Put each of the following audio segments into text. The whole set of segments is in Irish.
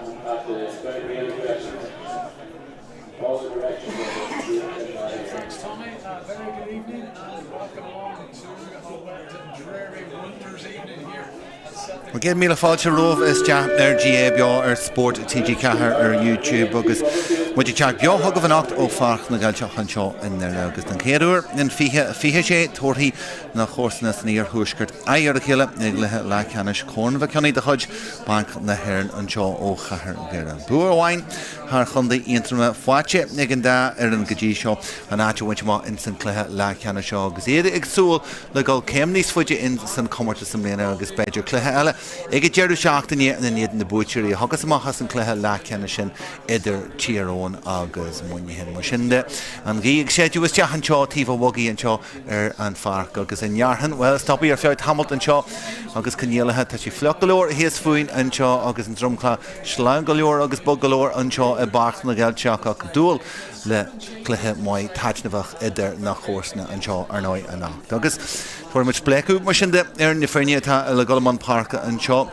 At the going to be any questions? All the directions are in my Thanks, Tommy. Very good evening and welcome along to a wet and dreary winter's evening here at Celtic. 100,000 fáilte romhaibh isteach ar GAA Beo ar Spórt TG4 ar YouTube agus muid ag teacht beo chugaibh anocht ó Pháirc na gCeilteach anseo i nDoire agus den chéad uair in 2026 tabharfaidh na comharsana san iarthuaisceart aghaidh ar a chéile i gcluiche leathcheannais Chorn Mhic Cionnaith de chuid Banc na hÉireann anseo ó chathair Dhoire. Bua amháin thar chontae Aontroma faighte ag an dá fhoireann go dtí seo, an áit a bhaint amach ins an cluiche leathcheannais seo agus iad ag súil le dul céim níos faide ins an comórtas i mbliana agus b'fhéidir cluiche eile ag an deireadh seachtaine in éadan na buaiteoirí a thiocfas amach as an cluiche leathcheannais sin idir Tír Eoghain agus Muineachán. Mar sin de, an ghaoth ag séideadh isteach anseo taobh an bhogaigh anseo ar an pháirc agus an fhearthainn, bhuel, stoptha ar feadh tamaill anseo agus coinníollacha, tá sé fliuch go leor thíos fúinn anseo agus an dromchla sleamhain go leor agus bog go leor anseo i bPáirc na gCeilteach ach dúil le cluiche maith taitneamhach idir na comharsana anseo ar ndóigh anocht. Agus tabharfaidh muid spléachadh mar sin de ar na foirne atá le dul i mbun páirce anseo.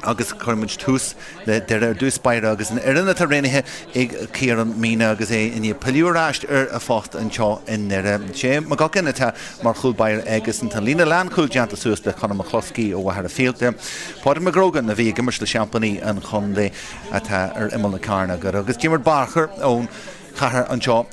agus cuirfidh muid tús le Doire ar dtús báire agus an fhoireann atá roghnaithe ag Ciarán Meenagh agus é i ndiaidh pilleadh ar ais ar a phost anseo i nDoire. Sé McGuckin atá mar chúl báire aigesan. Tá líne lánchúil déanta suas le Conor McCluskey ó Mhachaire Fíolta, Pádraig McGrogan a bhí ag imirt le seaimpíní an chontae atá ar imeall na cearnóige agus Diarmuid Barker ón chathair anseo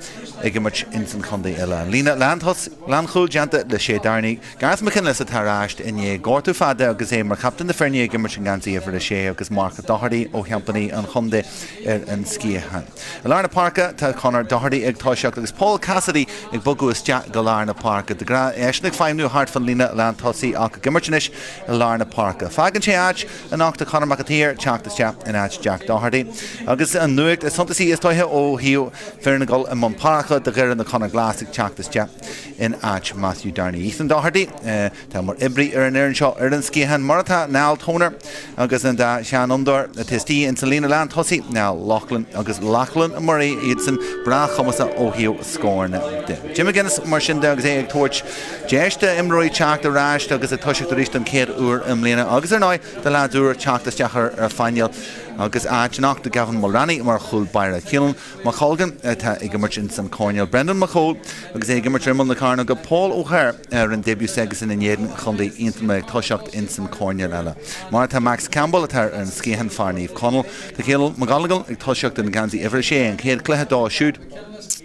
ag imirt ins an chontae eile. An líne lánchúil déanta le Shay Downey, Gareth McKinless atá ar ais i ndiaidh gortú fada agus é mar chaptaen na foirne ag imirt i ngeansaí uimhir a sé agus Mark Doherty ó sheaimpíní an chontae ar an sciathán. I lár na páirce tá Conor Doherty ag toiseacht agus Paul Cassidy ag bogadh isteach go lár na páirce. De ghnáth eisean ag feidhmniú thart fan líne lántosaigh ach ag imirt anois i lár na páirce. Fágann sé áit anocht do Conor McAteer teacht isteach in áit Jack Doherty. Agus an nuacht is suntasaí is dóiche ó thaobh foireann ag dul i mbun páirce do Dhoire ná Conor Glass ag teacht isteach in áit Matthew Downey. Ethan Doherty atá mar oibrí ar an fhoireann seo ar an sciathán, mar atá Niall Toner agus an dá sheanfhondúir atá istigh ins an líne lán tosaigh, Niall Loughlin agus Lachlan Murray, iadsan breá cumasach ó thaobh scóranna de. Jim McGuinness mar sin de agus é ag tabhairt Deis d'imreoirí teacht ar ais agus ag toiseacht arís don chéad uair i mbliana agus ar ndóigh do leaids úra teacht isteach ar an phainéal agus áit anocht do Gavin Mulraney mar chúl báire. Keelan McColgan atá ag imirt ins an choirnéal. Brendan McCole agus é ag imirt ar imeall na cearnóige. Paul O'Hare a rinne début s'aigesan in éadan Chontae Aontroma ag toiseacht ins an choirnéal eile. Mar atá Max Campbell atá ar an sciathán fear Naomh Conaill. Tá Keelan McGonigle ag toiseacht in geansaí uimhir a sé, an chéad chluiche dó siúd.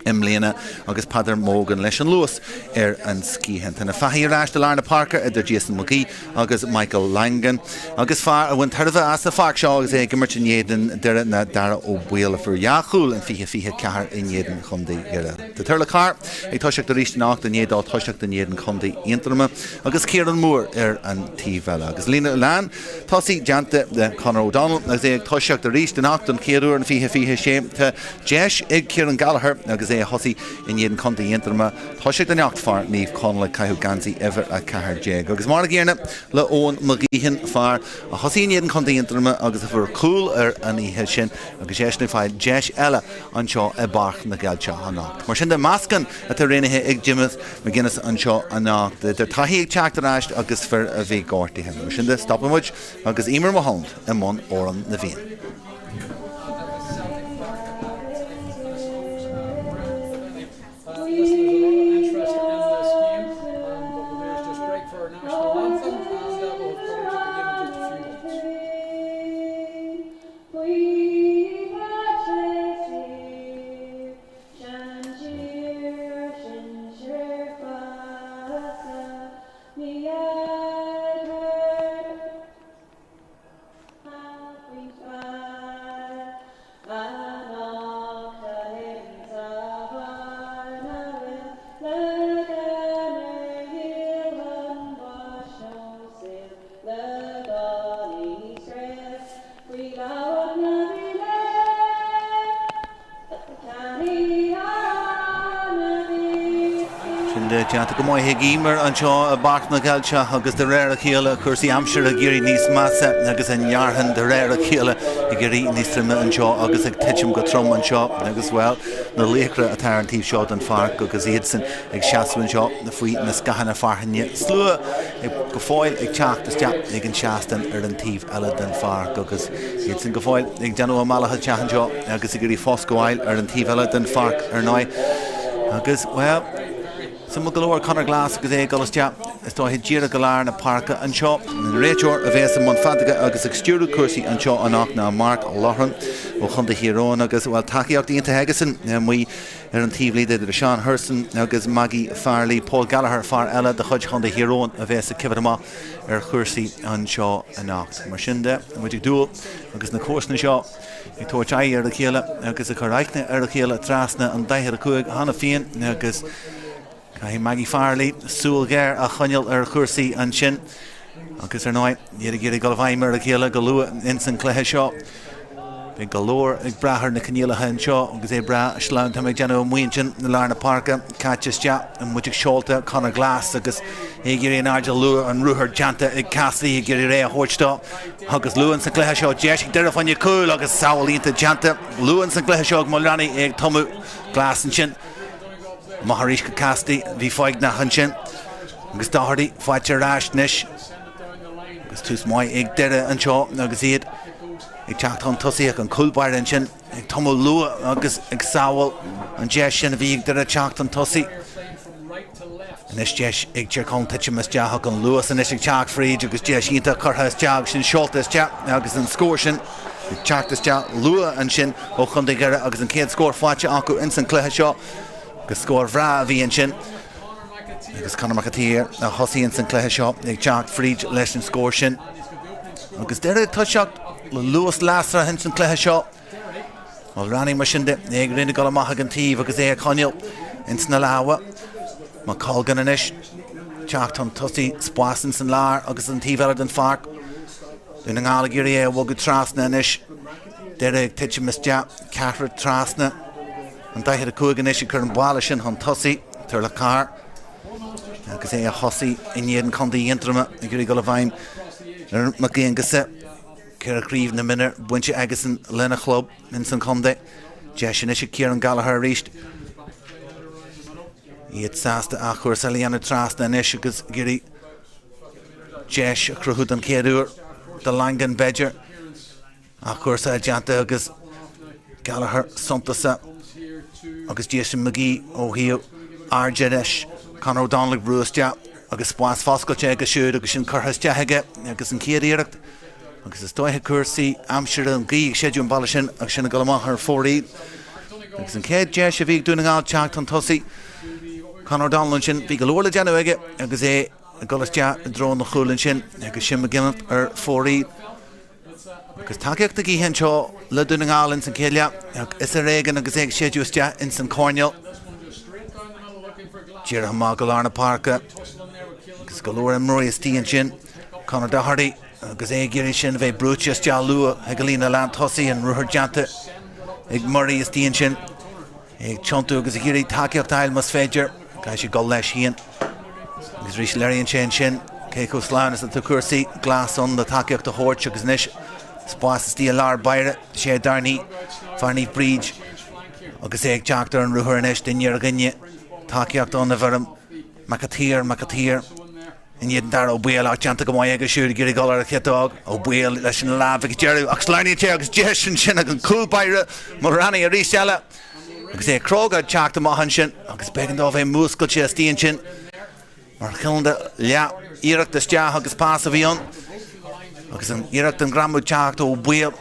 i mbliana agus Peadar Mogan leis an luas ar an sciathán. Tá na fathaigh ar ais i lár na páirce idir Jason McGee agus Michael Langan agus fear a bhain tairbhe as an pháirc seo agus é ag imirt in éadan Doire ná Darragh Ó Baoill a fuair dhá chúl in 2024 in éadan Chontae Dhoire. Tá Turlough Carr ag toiseacht arís anocht i ndiaidh dó toiseacht in éadan Chontae Aontroma agus Ciarán Moore ar an taobh eile. Agus líne lán tosaigh déanta le Conor O'Donnell agus é ag toiseacht arís anocht don chéad uair in 2026. Tá Deis ag Kieran Gallagher agus é a thosaigh in éadan Chontae Aontroma toiseacht anocht fear Naomh Conaill ag caitheamh geansaí uimhir 14. Agus mar a gcéanna le Eoin McGeehan, fear a thosaigh in éadan Chontae Aontroma agus a fuair cúl ar an oíche sin agus eisean ag fáil deis eile anseo i bPáirc na gCeilteach anocht. Mar sin de, meascán atá roghnaithe ag Jim McGuinness anseo anocht, idir taithí ag teacht ar ais agus fir a bhí gortaithe. Mar sin de, stopfaidh muid agus Emer Mulholland i mbun Amhrán na bhFiann. de, déanta go maith ag Emer anseo i bPáirc na gCeilteach agus de réir a chéile cúrsaí aimsire ag éirí níos measa agus an fhearthainn de réir a chéile ag éirí níos troime anseo agus ag titim go trom anseo agus, bhuel, na laochra atá ar an taobh seo den pháirc agus iadsan ag seasamh anseo faoi na scáthanna fearthainne. Slua go fóill ag teacht isteach ag an seastán ar an taobh eile den pháirc agus iadsan go fóill ag déanamh a mbealach isteach anseo agus ag iarraidh foscadh a fháil ar an taobh eile den pháirc ar ndóigh. Agus, bhuel, suimiúil go leor Conor Glass agus é ag dul isteach is dóiche díreach go lár na páirce anseo. An réiteoir a bhéas i mbun feadóige agus ag stiúradh cúrsaí anseo anocht ná Mark Loughran ó Chontae Thír Eoghain agus, bhuel, tacaíocht iontach aigesan amuigh ar an taobhlíne idir Seán Hurson agus Maggie Farrelly. Paul Gallagher, fear eile de chuid Chontae Thír Eoghain a bhéas ag coimhéad amach ar chúrsaí anseo anocht. Mar sin de, muid ag dúil agus na comharsana seo ag tabhairt aghaidh ar a chéile agus ag cur aithne ar a chéile trasna an 45 cheana féin agus caithfidh Maggie Farrelly súil ghéar a choinneáil ar chúrsaí ansin agus ar ndóigh iad ag iarraidh dul i bhfeidhm ar a chéile go luath ins an cluiche seo. Beidh go leor ag brath ar na coinníollacha anseo agus é breá sleamhain. Tá mé ag déanamh amuigh ansin i lár na páirce, caite isteach, muid ag seolta Conor Glass agus é ag éirí in airde luath, an ruathar déanta ag Cassidy ag iarraidh é a thabhairt dó agus luath ins an gcluiche seo deis ag Doire fá choinne cúl agus sábháil iontach déanta luath ins an gcluiche seo ag Mulranny é ag tumadh Glass ansin. Amach arís go Cassidy, bhí foighneach ansin agus Doherty faighte ar ais anois agus tús maith ag Doire anseo agus iad ag teacht chun tosaigh ach an cúl báire ansin ag tumadh luath agus ag sábháil an deis sin a bhí ag Doire teacht chun tosaigh. Anois deis ag Tír Chonaill titim isteach ach an luas anois ag teacht fríd agus deis iontach curtha isteach sin seolta isteach agus an scór sin ag teacht isteach luath ansin ó Chontae Dhoire agus an chéad scór faighte acu ins an cluiche seo agus scór bhreá a bhí ansin agus Conor McAteer a thosaigh ins an cluiche seo ag teacht fríd leis an scór sin. Agus Doire ag toiseacht le luas lasrach ins an cluiche seo. Mulranny mar sin de, é ag rith ag dul amach ag an taobh agus é á choinneáil ins na lámha. McColgan anois, teacht chun tosaigh, spás ins an lár agus an taobh eile den pháirc. Dún na nGall ag iarraidh é a bhogadh trasna anois. Doire ag titim isteach, ceathrar trasna. An 45 anois ag cur an buille sin chun tosaigh, Turlough Carr. Agus é a thosaigh in éadan Contae Aontroma ag iarraidh dul i bhfeidhm ar Mac Aonghusa. 4 chraobh na mionúr bainte aigesan lena chlub ins an chontae. Deis anois ag Kieran Gallagher arís. Iad sásta athchúrsáil a dhéanamh trasna anois agus ag iarraidh deis a chruthú don chéad uair do Langan b'fhéidir. Athchúrsáil déanta agus Gallagher suntasach agus Jason McGee ó thaobh airde leis. Conor O'Donnell ag brú isteach agus spás foscailte aige siúd agus sin curtha isteach aige agus an chéad iarracht agus is dóiche cúrsaí aimsire an ghaoth ag séideadh an balla sin agus sin ag dul amach ar fóraoil. Agus an chéad deis a bhí ag Dún na nGall teacht chun tosaigh Conor O'Donnell ansin bhí go leor le déanamh aige agus é ag dul isteach i dtreo na chúil ansin agus sin McGinnett ar fóraoil. Agus tacaíocht na gaoithe anseo le Dún na nGall ins an chéad leath ach is ar éigean agus é ag séideadh isteach ins an choirnéal. Díreach amach go lár na páirce agus go leor imreoirí istigh ansin. Conor Doherty agus é ag iarraidh sin a bheith brúite isteach luath ag an líne lán tosaigh an ruathar déanta ag Murray istigh ansin. É ag tiontú agus ag iarraidh tacaíocht a fháil más féidir. Caithfidh sé dul leis féin. Agus arís léiríonn sé ansin cé chomh slán is atá cúrsaí. Glass ann le tacaíocht a thabhairt agus anois spás istigh i lár báire. Sé Darní, fear Naomh Bríd agus é ag teacht ar an ruathar anois duine ar dhuine. Tacaíocht ann i bhfoirm McAteer, McAteer. In éadan Dara Ó Baoill ach déanta go maith aige siúd ag iarraidh dul ar a chiotóg. Ó Baoill leis an lámh ag deireadh ach sleamhnaíonn sé agus deis ansin ag an cúl báire Mulranny arís eile agus é cróga ag teacht amach ansin agus b'éigean dó bheith múscailte istigh ansin mar chineál de leath iarracht isteach agus pas a bhí ann agus an iarracht an greamú teacht ó Baoill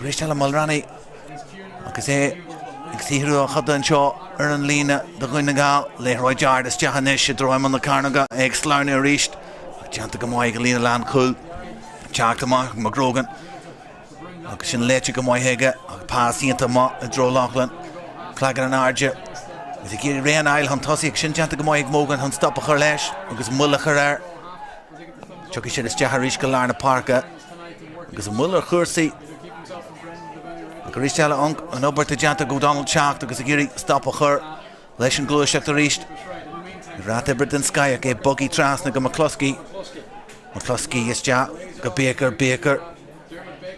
arís eile Mulranny Agus é ag saothrú a choda anseo ar an líne do Dhún na nGall, liathróid ard isteach anois i dtreo imeall na cearnóige, é ag sleamhnú arís ach déanta go maith ag an líne lánchúil. Teacht amach McGrogan agus sin léite go maith aige ach pas iontach maith i dtreo Loughlin. Cloigeann in airde agus ag iarraidh raon a fháil chun tosaigh ach sin déanta go maith ag Mogan chun stop a chur leis agus moill a chur air. Tiocfaidh siad isteach arís go lár na páirce agus an moill ar chúrsaí. Ach arís eile an obair atá déanta ag O'Donnell teacht agus ag iarraidh stop a chur leis an gluaiseacht arís. Rud oibre den scoth é bogtha trasna go McCluskey. McCluskey isteach go Baker, Baker.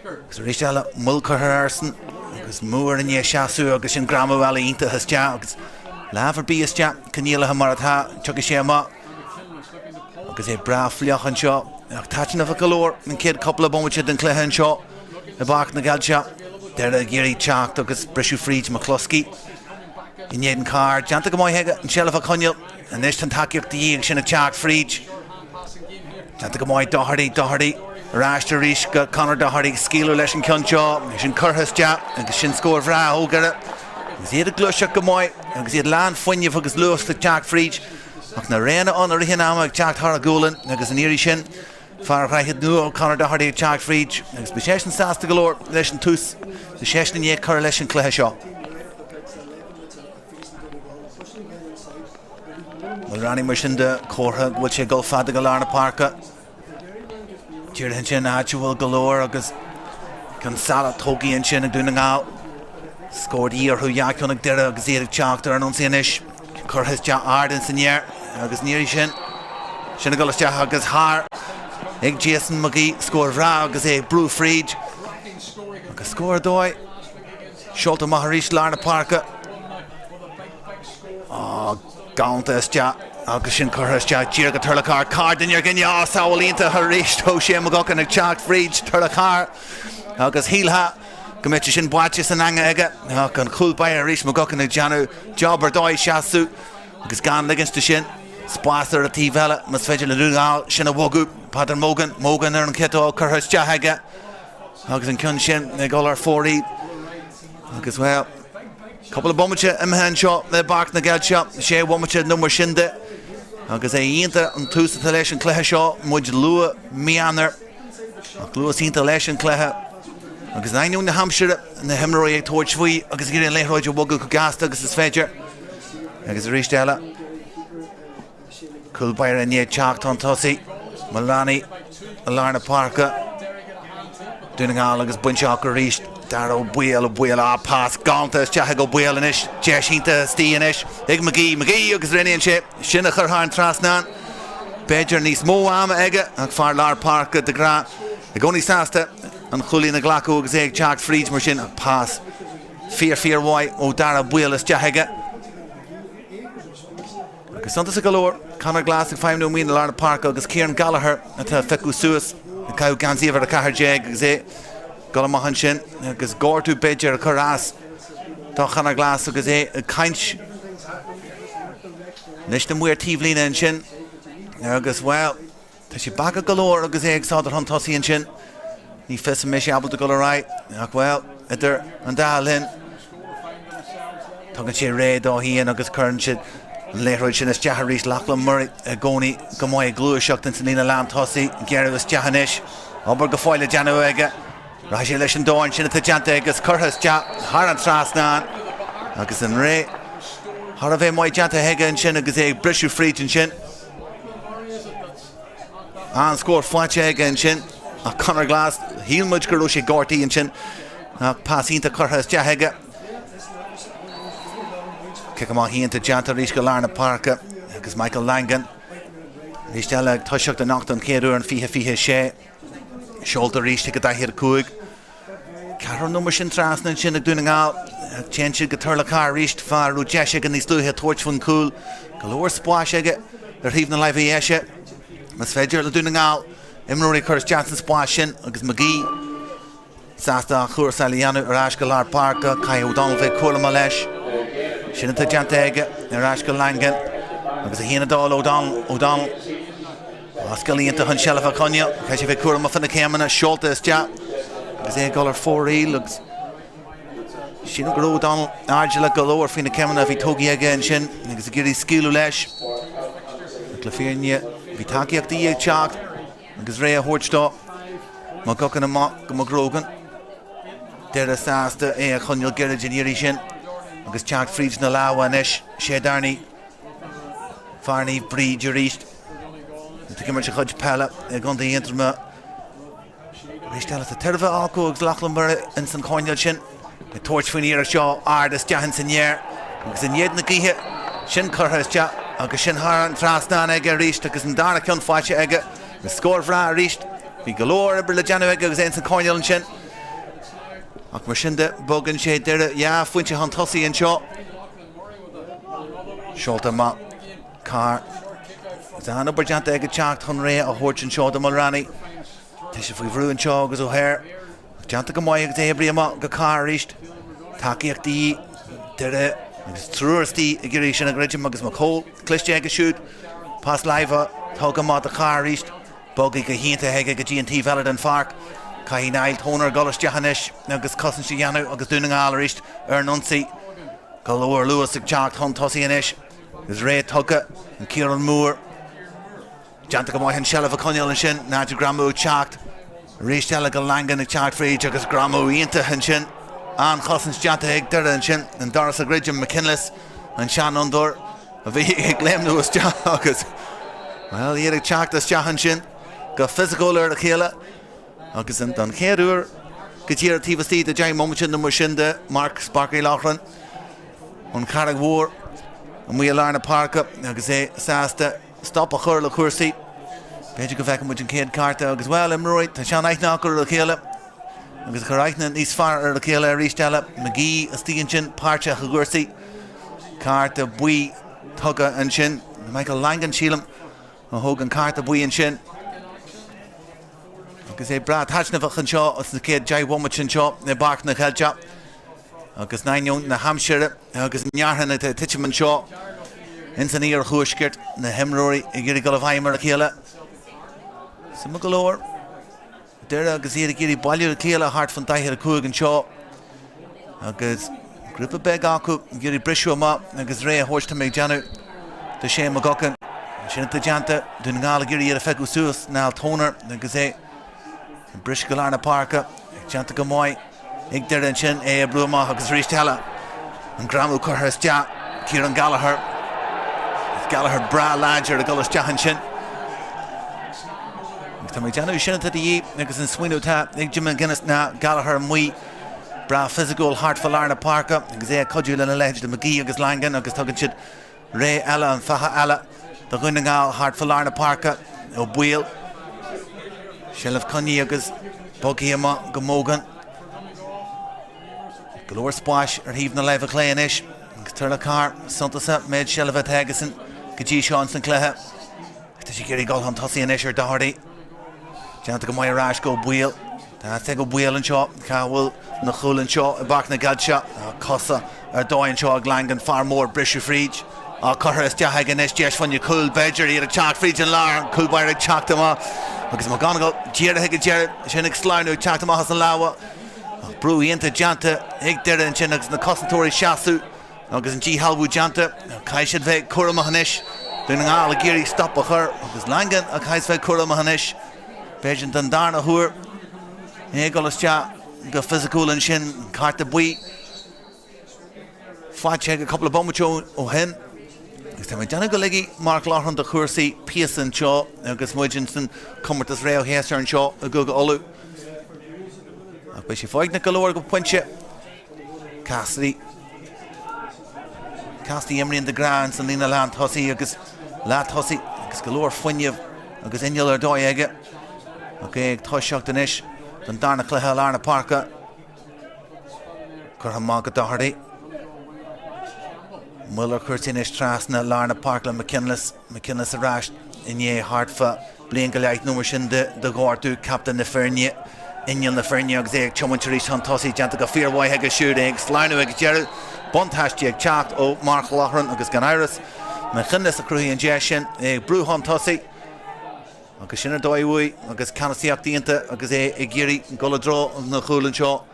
Agus arís eile moill curtha airsean agus Moore i ndiaidh seasamh agus sin greamú eile iontach isteach agus lámh ar bith isteach coinníollacha mar atá, tiocfaidh sé amach agus é breá fliuch anseo ach taitneamhach go leor an chéad cúpla bomaite den chluiche anseo i bPáirc na gCeilteach. Doire ag iarraidh teacht agus briseadh fríd McCluskey in éadan Carr. Déanta go maith aige an tseilbh a choinneáil. Anois tá an tacaíocht de dhíth agus sin ag teacht fríd. Déanta go maith Doherty, Doherty ar ais arís go Conor Doherty, scaoileadh leis an ceann seo, sin curtha isteach agus sin scór bhreá ó Dhoire. Agus iad ag gluaiseacht go maith agus iad lán fuinnimh agus luas ag teacht fríd ach na réanna ann i rith an ama ag teacht thar a ghualainn agus an iarraidh sin fear Dhroichead Nua Conor Doherty ag teacht fríd agus beidh seisean sásta go leor leis an tús, tá seisean i ndiaidh cur leis an cluiche seo. Mulraney mar sin de comhartha go bhfuil sé ag dul fada go lár na páirce. Díreach ansin áit a bhfuil go leor agus ceann salach tógtha ansin ag Dún na nGall. Scór de dhíth orthu, dhá cheann ag Doire agus iad ag teacht ar an ionsaí anois. Curtha isteach ard ins an aer agus an iarraidh sin, sin ag dul isteach agus thar ag Jason McGee. Scór bhreá agus é ag brú fríd agus scór ar dóigh. Seolta amach arís lár na páirce. Galánta isteach agus sin curtha isteach díreach go Turlough Carr. Carr duine ar dhuine. Á, sábháil iontach arís ó Shane McGuckin ag teacht fríd Turlough Carr agus shílfeá go mbeadh sé sin buaite san eanga aige ach an chúl báire arís McGuckin ag déanamh job ar dóigh seasamh agus gan ligint de sin. Spás ar an taobh eile más féidir le Dún na nGall sin a bhogadh. Peadar Mogan, Mogan ar an chiotóg curtha isteach aige. Agus an ceann sin ag dul ar fóraoil agus, bhuel, cúpla bomaite imithe anseo i bPáirc na gCeilteach, sé bhomaite nó mar sin de. Agus é iontach an tús atá leis an cluiche seo, muid luath mí Eanáir, ach luas iontach leis an cluiche. Agus in ainneoin na haimsire, na himreoirí ag tabhairt faoi agus ag iarraidh an liathróid a bhogadh chomh gasta agus is féidir. Agus arís eile. Cúl báire i ndiaidh teacht chun tosaigh, Mulraney i lár na páirce. Dún na nGall agus bainte acu arís. Daire Ó Baoill, Ó Baoill, ah pas galánta isteach ag Ó Baoill anois. Deis iontach istigh anois ag McGee, McGee agus roghnaíonn sé sin a chur thar an trasnán. B'fhéidir níos mó ama aige ach fear lár páirce de ghnáth i gcónaí sásta an chúilín a ghlacadh agus é ag teacht fríd mar sin ach pas fíor fíor mhaith ó Daire Ó Baoill isteach aige. Agus suntasach go leor, Conor Glass ag feidhmniú amuigh i lár na páirce agus Kieran Gallagher atá ag piocadh suas ag caitheamh geansaí uimhir 14 agus é ag dul amach ansin agus gortú b'fhéidir ag cur as do Chonor Glass agus é ag caint leis na maoir taobhlíne ansin agus, bhuel, Tá sé bacach go leor agus é ag sodar chun tosaigh ansin. Ní fios an mbeidh sé ábalta dul ar aghaidh ach, bhuel, idir an dá linn, tugann sé réidh dó féin agus cuireann sé an liathróid sin isteach arís. Lachlan Murray i gcónaí go maith ag gluaiseacht ins an líne lántosaigh. Gearradh isteach anois. Obair go fóill le déanamh aige. Rachaidh sé leis an dorn sin atá déanta agus curtha isteach thar an trasnán agus an réidh thar a bheith maith déanta aige ansin agus é ag briseadh fríd ansin. An-scór faighte aige ansin ach Conor Glass, shíl muid go raibh sé gortaithe ansin ach pas iontach curtha isteach aige. Cic amach iontach déanta arís go lár na páirce agus Michael Langan arís eile ag toiseacht anocht an chéad uair in 2026. Seolta arís ag 45. Ceathrú nó mar sin trasna ansin ag Dún na nGall. Téann siad go Turlough Carr arís, fear a raibh deis aige níos luaithe tabhairt faoin chúl. Go leor spáis aige ar thaobh na láimhe dheise. Más féidir le Dún na nGall imreoirí a chur isteach san spás sin agus McGee sásta athchúrsáil a dhéanamh ar ais go lár páirce, caithfidh O'Donnell bheith cúramach leis. Sin atá déanta aige ar ais go Langan agus 1-2 le O'Donnell. O'Donnell. Scil iontach an tseilbh a choinneáil. Caithfidh sé bheith cúramach faoi na céimeanna. Seolta isteach agus é ag dul ar fóraoil agus sílim go raibh O'Donnell airdeallach go leor faoi na céimeanna a bhí tógtha aige ansin agus ag iarraidh scaoileadh leis. Ach le fírinne bhí tacaíochtaí ag teacht agus réidh a thabhairt dó. McGuckin amach go McGrogan. Doire sásta é a choinneáil gairid an iarraidh sin agus teacht fríd na lámha anois. Shay Darney. Fear Naomh Bríd arís. Ag imirt a chuid peile i gContae Aontroma. Arís eile tá tairbhe acu agus Lachlan Murray ins an choirnéal sin ag tabhairt faoin iarracht seo ard isteach ins an aer agus in éadan na gaoithe sin curtha isteach. Agus sin thar an trasnán aige arís agus an dara ceann faighte aige. Agus scór bhreá arís. Bhí go leor oibre le déanamh aige agus é ins an choirnéal ansin. Ach mar sin de, bogann sé Doire dhá phointe chun tosaigh anseo. Seolta amach. Carr. Agus an-obair déanta aige teacht chun réidh a thabhairt anseo do Mulraney. Tá sé faoi bhrú anseo agus O'Hare déanta go maith agus é oibrithe amach go Carr arís. Tacaíocht de dhíth. Doire agus triúr istigh ag iarraidh sin a dhruidim agus McCole cliste aige siúd. Pas láimhe tugtha amach do Carr arís. Bogtha go hiontach aige go dtí an taobh eile den pháirc. Caithfidh Niall Toner dul isteach anois agus cosaint a dhéanamh agus Dún na nGall arís ar an ionsaí. Go leor luas ag teacht chun tosaigh anois. Is réidh tugtha ag Ciarán Moore. Déanta go maith an seilbh a choinneáil ansin. Nigel Greamú ag teacht arís eile go Langan ag teacht fríd agus greamú iontach ansin. An-chosaint déanta ag Doire ansin. An doras a dhruidim McKinless, an seanfhondúir a bhí ag léimniú isteach agus, bhuel, iad ag teacht isteach ansin go fisiciúil ar a chéile agus don chéad uair go díreach taobh istigh de 10 mbomaite nó mar sin de, Mark Sparky Loughran. Ón Charraig Mhór amuigh i lár na páirce agus é sásta stop a chur le cúrsaí. B'fhéidir go bhfeicfidh muid an chéad cárta agus, bhuel, imreoirí, tá sean-aithne acu ar a chéile agus ag cur aithne níos fearr ar a chéile arís eile. McGee istigh ansin, páirteach i gcúrsaí. Cárta buí tugtha ansin. Michael Langan, sílim, a thóg an cárta buí ansin. Agus é breá taitneamhach anseo sna chéad 10 bhomaite anseo i bPáirc na Ceilteach. Agus in ainneoin na haimsire agus an fhearthainn atá ag titim anseo ins an iarthuaisceart, na himreoirí ag iarraidh dul i bhfeidhm ar a chéile. Suimiúil go leor, Doire agus iad ag iarraidh bailiú le chéile thart fan 45 anseo agus grúpa beag acu ag iarraidh briseadh amach agus réidh a thabhairt tá mé ag déanamh do Shane McGuckin. Sin atá déanta, Dún na nGall ag iarraidh iad a phiocadh suas, Niall Toner agus é ag briseadh go lár na páirce, déanta go maith. Ag Doire ansin é a brú amach agus arís eile an greamú curtha isteach. Kieran Gallagher. Gallagher breá láidir ag dul isteach ansin. Agus tá mé ag déanamh sin atá de dhíth agus an smaoineamh atá ag Jim McGuinness ná Gallagher amuigh breá fisiciúil thart fá lár na páirce agus é ag cuidiú lena leithéid de McGee agus Langan agus tugann siad Ré eile, an faiche eile do Dhún na nGall thart fá lár na páirce. Ó Baoill. Seilbh coinnithe agus bogtha amach go Mogan. Go leor spáis ar thaobh na láimhe clé anois agus Turlough Carr suntasach méid seilbhe atá aigesan go dtí seo ins an cluiche. Tá sé ag iarraidh dul chun tosaigh anois ar Doherty. Déanta go maith ar ais go Ó Baoill. Tá a fhios ag Ó Baoill anseo cá bhfuil na cúil anseo i bPáirc na gCeilteach. Tá cosa ar dóigh anseo ag Langan, fear mór briseadh fríd. Á curtha isteach aige anois, deis fá choinne cúl, b'fhéidir, iad ag teacht fríd an lár, an cúl báire ag teacht amach agus McGonigle dírithe ag an deireadh, sin ag sleamhnú ag teacht amach as an lámha. Ach brú iontach déanta ag Doire ansin agus na cosantóirí ag seasamh. Agus an díshealbhú déanta, caithfidh siad bheith cúramach anois. Dún na nGall ag iarraidh stop a chur agus Langan a caithfidh bheith cúramach anois. B'fhéidir don darna huair é ag dul isteach go fisiciúil ansin, cárta buí faighte aige cúpla bomaite ó shin. Agus tá mé ag déanamh go ligfidh Mark Loughran do chúrsaí píosa anseo agus muid ins an comórtas réamh-shéasúir anseo i gCúige Uladh. Ach beidh sé foighneach go leor go pointe. Cassidy. Cassidy imríonn de ghnáth ins an líne lán tosaigh agus leath tosaigh agus go leor fuinnimh agus inneall ar dóigh aige. Ach é ag toiseacht anois don darna cluiche i lár na páirce. Curtha amach go Doherty. Moill ar chúrsaí anois trasna lár na páirce le McKinless. McKinless ar ais i ndiaidh thart fá bliain go leith nó mar sin de de ghortú, captaen na foirne, inneall na foirne agus é ag tiomáint arís chun tosaigh, déanta go fíormhaith aige siúd, é ag sleamhnú ag deireadh, buntáiste ag teacht ó Mark Loughran agus gan amhras, McKinless a chruthaigh an deis sin, é ag brú chun tosaigh agus sin ar dóigh uaidh agus ceannasaíocht iontach agus é ag iarraidh dul i dtreo na gcúl anseo.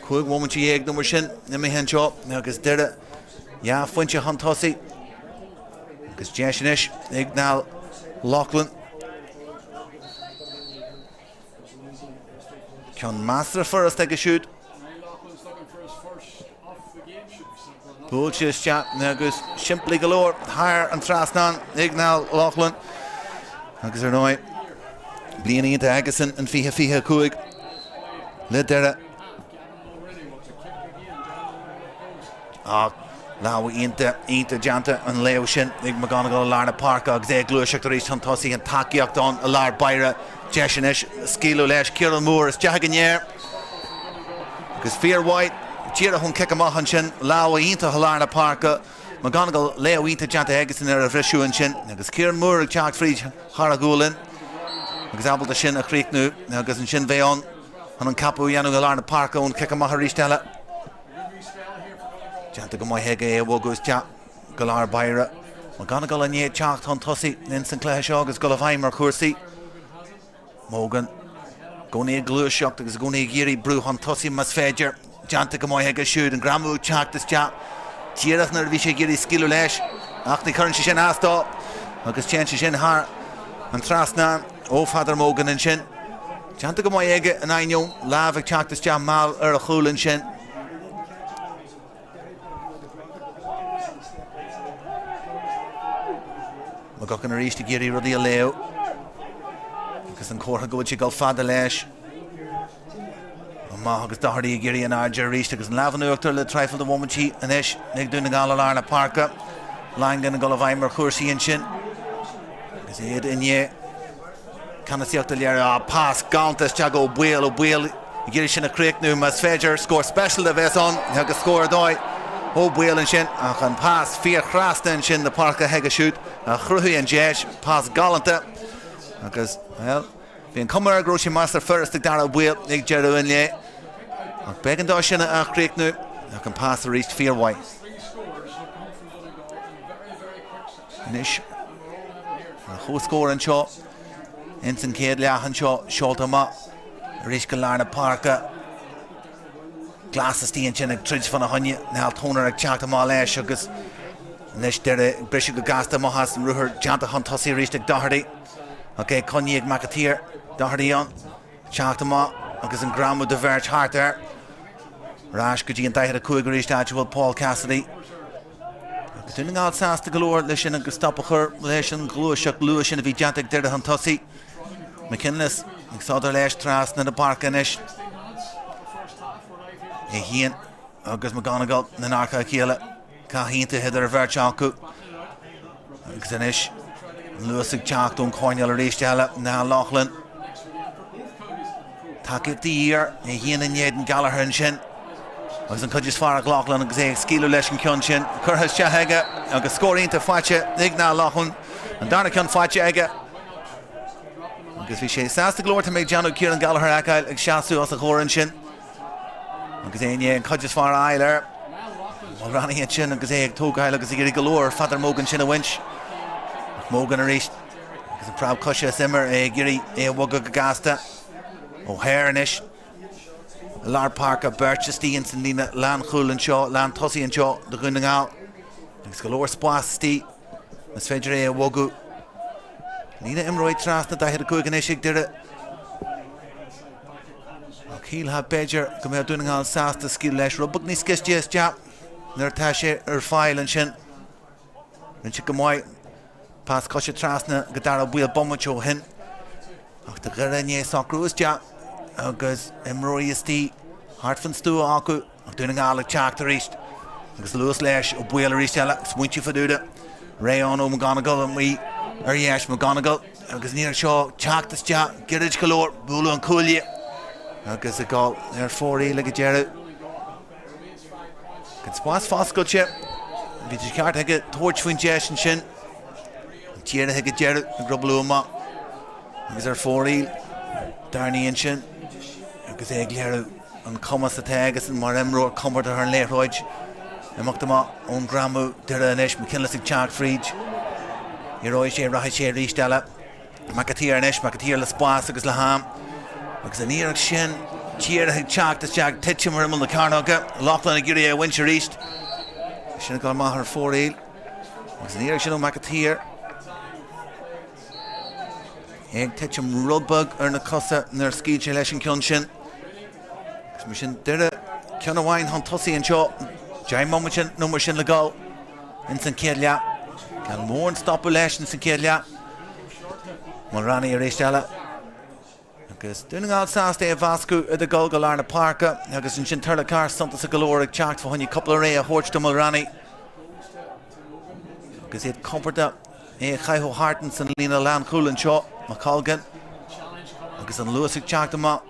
15 bhomaite nó mar sin imithe anseo agus Doire dhá phointe chun tosaigh agus deis anois ag Niall Loughlin. Ceann measartha furasta aige siúd. Buailte isteach agus simplí go leor thar an trasnán ag Niall Loughlin. Agus ar ndóigh, bliain iontach aigesan in 2025 le Doire. Ach Lámh iontach, iontach déanta an léamh sin ag McGonigle i lár na páirce agus é ag gluaiseacht arís chun tosaigh, an tacaíocht ann i lár báire. Deis anois scaoileadh leis, Ciarán Moore isteach ag an aer agus fíormhaith, díreach ón cic amach ansin, lámh iontach i lár na páirce. McGonigle, léamh iontach déanta aigesan ar a bhriseadh ansin agus Ciarán Moore ag teacht fríd thar a ghualainn agus ábalta sin a chríochnú agus ansin bheith ann chun an ceapadh a dhéanamh i lár na páirce ón chic amach arís eile. Déanta go maith aige é a bhogadh isteach go lár báire. McGonigle i ndiaidh teacht chun tosaigh ins an cluiche seo agus dul i bhfeidhm ar chúrsaí. Mogan i gcónaí ag gluaiseacht agus i gcónaí ag iarraidh brú chun tosaigh más féidir. Déanta go maith aige siúd, an greamú ag teacht isteach díreach nuair a bhí sé ag iarraidh scaoileadh leis ach ní chuireann sé sin as dó agus téann sé sin thar an trasnán ó Pheadar Mogan ansin. Déanta go maith aige in ainneoin lámh ag teacht isteach mall ar a chúl ansin. McGuckin arís ag iarraidh rudaí a léamh agus an comhartha go bhfuil sé ag dul fada leis. Amach agus Doherty ag iarraidh an airde arís agus an lámh in uachtar le traidhfil de bhomaití anois ag Dún na nGall i lár na páirce. Langan ag dul i bhfeidhm ar chúrsaí ansin agus iad i ndiaidh ceannasaíocht a léiriú. Ah, pas galánta isteach ó Baol, Ó Baol ag iarraidh sin a chríochnú más féidir. Scór speisialta a bheas ann agus scór ar dóigh ó Baol ansin ach an pas fíor-thrasna ansin na páirce chuige siúd a chruthaigh an deis. Pas galánta agus, bhuel, bhí an cuma air go raibh sé measartha furast ag Dara Ó Baoill ag deireadh an lae ach b'éigean dó sin a chríochnú ach an pas arís fíormhaith. Anois, ar chomhscór anseo ins an chéad leath anseo, seolta amach arís go lár na páirce. Glass istigh ansin ag troid fána choinne, Niall Toner ag teacht amach leis agus anois Doire ag briseadh go gasta amach as an ruathar déanta chun tosaigh arís ag Doherty. Ach é coinnithe ag McAteer, Doherty ann. Teacht amach agus an greamú de bheirt thart air. Ar ais go dtí an 45 arís áit a bhfuil Paul Cassidy. Agus Dún na nGall sásta go leor leis sin agus stop a chur leis an ghluaiseacht luath sin a bhí déanta ag Doire chun tosaigh. McKinless ag sodar leis trasna na páirce anois. É féin agus McGonigle in adharca a chéile. Cath iontach idir an bheirt acu. Agus anois an luas ag teacht ón choirnéal arís eile, Niall Loughlin. Tacaíocht de dhíth air, é féin in éadan Gallagher ansin. Agus an chuid is fearr ag Loughlin agus é ag scaoileadh leis an ceann sin. Curtha isteach aige agus scór iontach faighte ag Niall Loughlin. An darna ceann faighte aige. Agus bhí sé sásta go leor tá mé ag déanamh Kieran Gallagher a fheiceáil ag seasamh os a chomhair ansin. Agus é i ndiaidh an chuid is fearr a fháil air. Mulraney ansin agus é ag tógáil agus ag iarraidh go leor Pheadar Mogan sin a bhaint. Ach Mogan arís agus an preab coise as imir, é ag iarraidh é a bhogadh go gasta. O'Hare anois i lár páirce, beirt istigh ins an líne lánchúil anseo, lán tosaigh anseo do Dhún na nGall. Agus go leor spás istigh, más féidir é a bhogadh. Líne imreoirí trasna 45 anois ag Doire. Ach shílfeá b'fhéidir go mbeadh Dún na nGall sásta scaoileadh leis rud beag níos gaiste isteach nuair atá sé ar fáil ansin. Rinne sé go maith. Pas coise trasna go Dara Ó Baoill bomaite ó shin. Ach tá Doire i ndiaidh socrú isteach agus imreoirí istigh thart fan stua acu. Ach Dún na nGall ag teacht arís agus luas leis Ó Baoill arís eile. Smaointiú fá dtaobh de. Réidh ann ó McGonigle amuigh ar dheis. McGonigle agus an iarracht seo teacht isteach gairid go leor. Bualadh an cuaille agus ag dul ar fóraoil ag an deireadh. An spás foscailte. Bhí sé ceart aige tabhairt faoin deis ansin. Dírithe ag an deireadh ag ruballú amach agus ar fóraoil. Darney ansin agus é ag léiriú an cumas atá aigesan mar imreoir compordach ar an liathróid. Imeacht amach ón ngreamú Doire anois, McKinless ag teacht fríd. Éireoidh sé, rachaidh sé arís eile. McAteer anois, McAteer le spás agus le ham. Agus an iarracht sin díreach ag teacht isteach, titim ar imeall na cearnóige. Loughlin ag iarraidh é a bhaint arís. Sin ag dul amach ar fóraoil. Agus an iarracht sin ó McAteer. É ag titim rud beag ar na cosa nuair a scaoil sé leis an gceann sin. Agus mar sin Doire ceann amháin chun tosaigh anseo. 10 mbomaite nó mar sin le dul ins an chéad leath. Gan mórán stopadh leis ins an chéad leath. Mulraney arís eile. Agus Dún na nGall sásta é a mheascadh idir dul go lár na páirce agus ansin Turlough Carr suntasach go leor ag teacht fá choinne cúpla ré a thabhairt do Mulraney. Agus iad compordach é a chaitheamh thart ins an líne lánchúil anseo, McColgan agus an luas ag teacht amach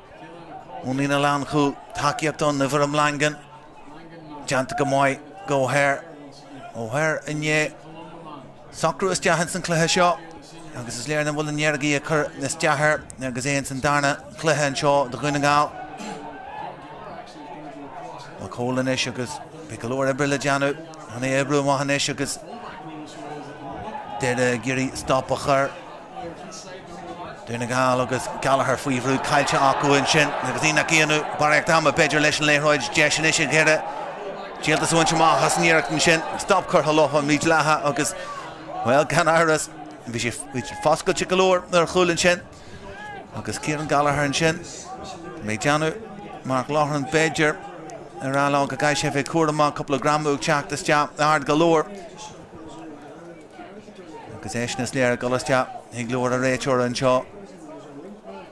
ón líne lánchúil, tacaíocht ann i bhfoirm Langan, déanta go maith ag O'Hare. O'Hare i ndiaidh socrú isteach ins an cluiche seo agus is léir nach bhfuil an liergaí ag cur isteach air agus é ins an darna cluiche anseo do Dhún na nGall. McCole anois agus beidh go leor oibre le déanamh chun é a oibriú amach anois agus Doire ag iarraidh stop a chur. Dún na nGall agus Gallagher faoi bhrú caillte acu ansin agus ní nach ionadh, barraíocht ama b'fhéidir leis an liathróid, deis anois ag Doire díoltas a bhaint amach as an iarracht ansin. Stop curtha leo mídhleathach agus, bhuel, gan amhras, bhí sé foscailte go leor ar chúl ansin. Agus Kieran Gallagher ansin, mé ag déanamh, Mark Loughren b'fhéidir, ar a leo go gcaithfidh sé a bheith cúramach, cúpla greamú ag teacht isteach ard go leor. Agus eisean is léir ag dul isteach ag leabhar an réiteora anseo.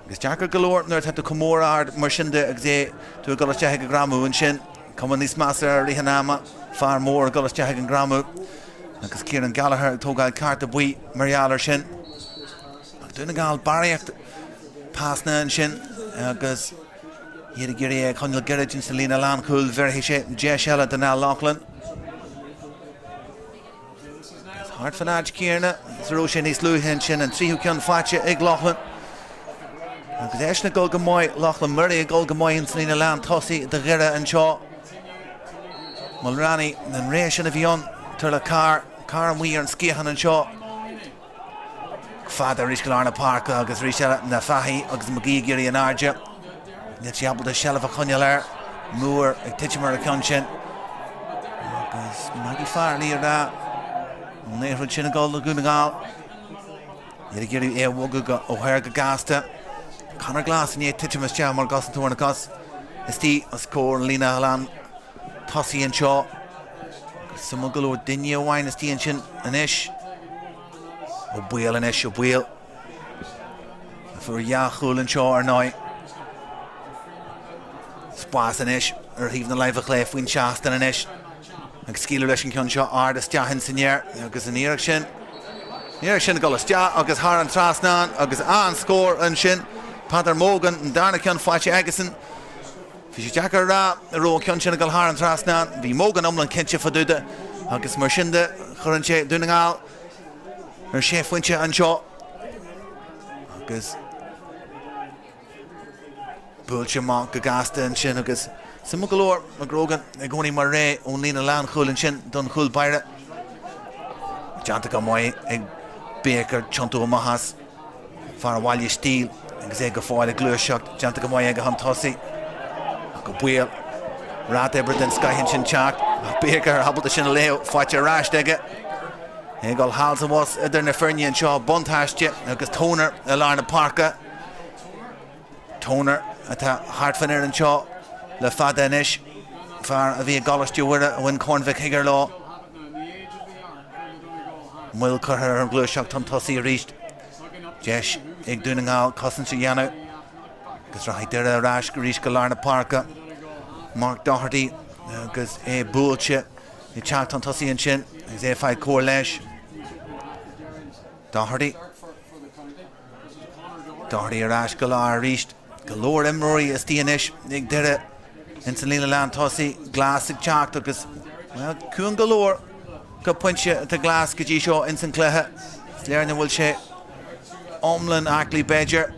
Agus deacair go leor nuair atá tú chomh mór ard mar sin de agus é tú ag dul isteach ag an greamú ansin. Cuma níos measa air i rith an ama, fear mór ag dul isteach ag an greamú agus Kieran Gallagher ag tógáil cárta buí mar gheall air sin. Ach Dún na nGall barraíocht pasanna ansin agus iad ag iarraidh é a choinneáil gairid insa líne lánchúil. Bhéarfaidh sé deis eile do Niall Loughlin. Thart fan áit chéanna is a raibh sé níos luaithe ansin, an tríú ceann faighte ag Loughlin. Agus eisean ag dul go maith, Loughlin Murray ag dul go maith insa líne lán tosaigh do Dhoire anseo. Mulraney, an ré sin a bhí ann, Turlough Carr, Carr amuigh ar an sciathán anseo. Fada arís go lár na páirce agus arís eile na Fahy agus McGee ag iarraidh in airde. Níl sé ábalta seilbh a choinneáil air. Moore ag titim ar a cheann sin. Agus Maggie Farrelly ag rá an liathróid sin ag dul do Dhún na nGall. Iad ag iarraidh é a bhogadh go O'Hare go gasta. Conor Glass i ndiaidh titim isteach mar gcosantóir na gcos istigh os comhair an líne lán tosaigh anseo. Suimiúil go leor duine amháin istigh ansin anois. Ó Baoill anois, Ó Baoill. A fuair dhá chúl anseo ar ndóigh. Spás anois ar thaobh na láimhe clé faoin seastán anois. Ag scaoileadh leis an ceann seo ard isteach in san aer agus an iarracht sin iarracht sin ag dul isteach agus thar an trasnán agus an-scór ansin. Peadar Mogan an darna ceann faighte aigesan. Bhí sé deacair a rá an raibh an ceann sin ag dul thar an trasnán. Bhí Mogan iomlán cinnte fá dtaobh de agus mar sin de chuireann sé Dún na nGall ar sé phointe anseo agus buailte amach go gasta ansin agus suimiúil go leor McGrogan i gcónaí mar ré ón líne lánchúil ansin don chúl báire. Déanta go maith ag Baker tiontú amach as. Fear Bhaile Stíl agus é go fóill ag gluaiseacht, déanta go maith aige chun tosaigh. Ach Ó Baoill. Ráta oibre den scoith ansin teacht. Ach Baker ábalta sin a léamh, faighte ar ais aige. É ag dul thall is abhus idir na foirne anseo, buntáiste agus Toner i lár na páirce. Toner atá thart fan fhoireann seo le fada anois. Fear a bhí i gColáiste Mhuire a bhain Corn Mhic Thigir leo. Moill curtha ar an ghluaiseacht chun tosaigh arís. Deis ag Dún na nGall cosaint a dhéanamh agus rachaidh Doire ar ais arís go lár na páirce. Mark Doherty agus é buailte ag teacht chun tosaigh ansin agus é ag fáil cóir leis. Doherty. Doherty ar ais go lár arís. Go leor imreoirí istigh anois ag Doire ins an líne lán tosaigh. Glass ag teacht agus, bhuel, ciúin go leor go pointe atá Glass go dtí seo ins an cluiche. Is léir nach bhfuil sé iomlán aclaí b'fhéidir.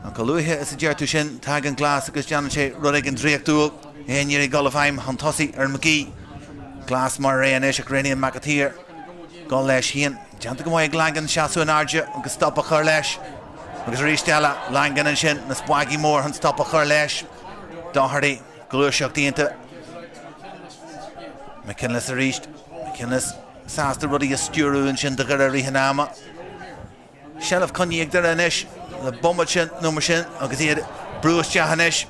Ach a luaithe is a deir tú sin, tagann Glass agus déanann sé rud éigin draíochtúil. É i ndiaidh dul i bhfeidhm chun tosaigh ar McGee. Glass mar é anois ach roghnaíonn McAteer dul leis féin. Déanta go maith ag Langan seasamh in airde agus stop a chur leis. Agus arís eile, Langan ansin, na spagaí mór chun stop a chur leis. Doherty, gluaiseacht iontach. McKinless arís. McKinless sásta rudaí a stiúradh ansin do Dhoire i rith an ama. Seilbh coinnithe ag Doire anois le bomaite nó mar sin agus iad ag brú isteach anois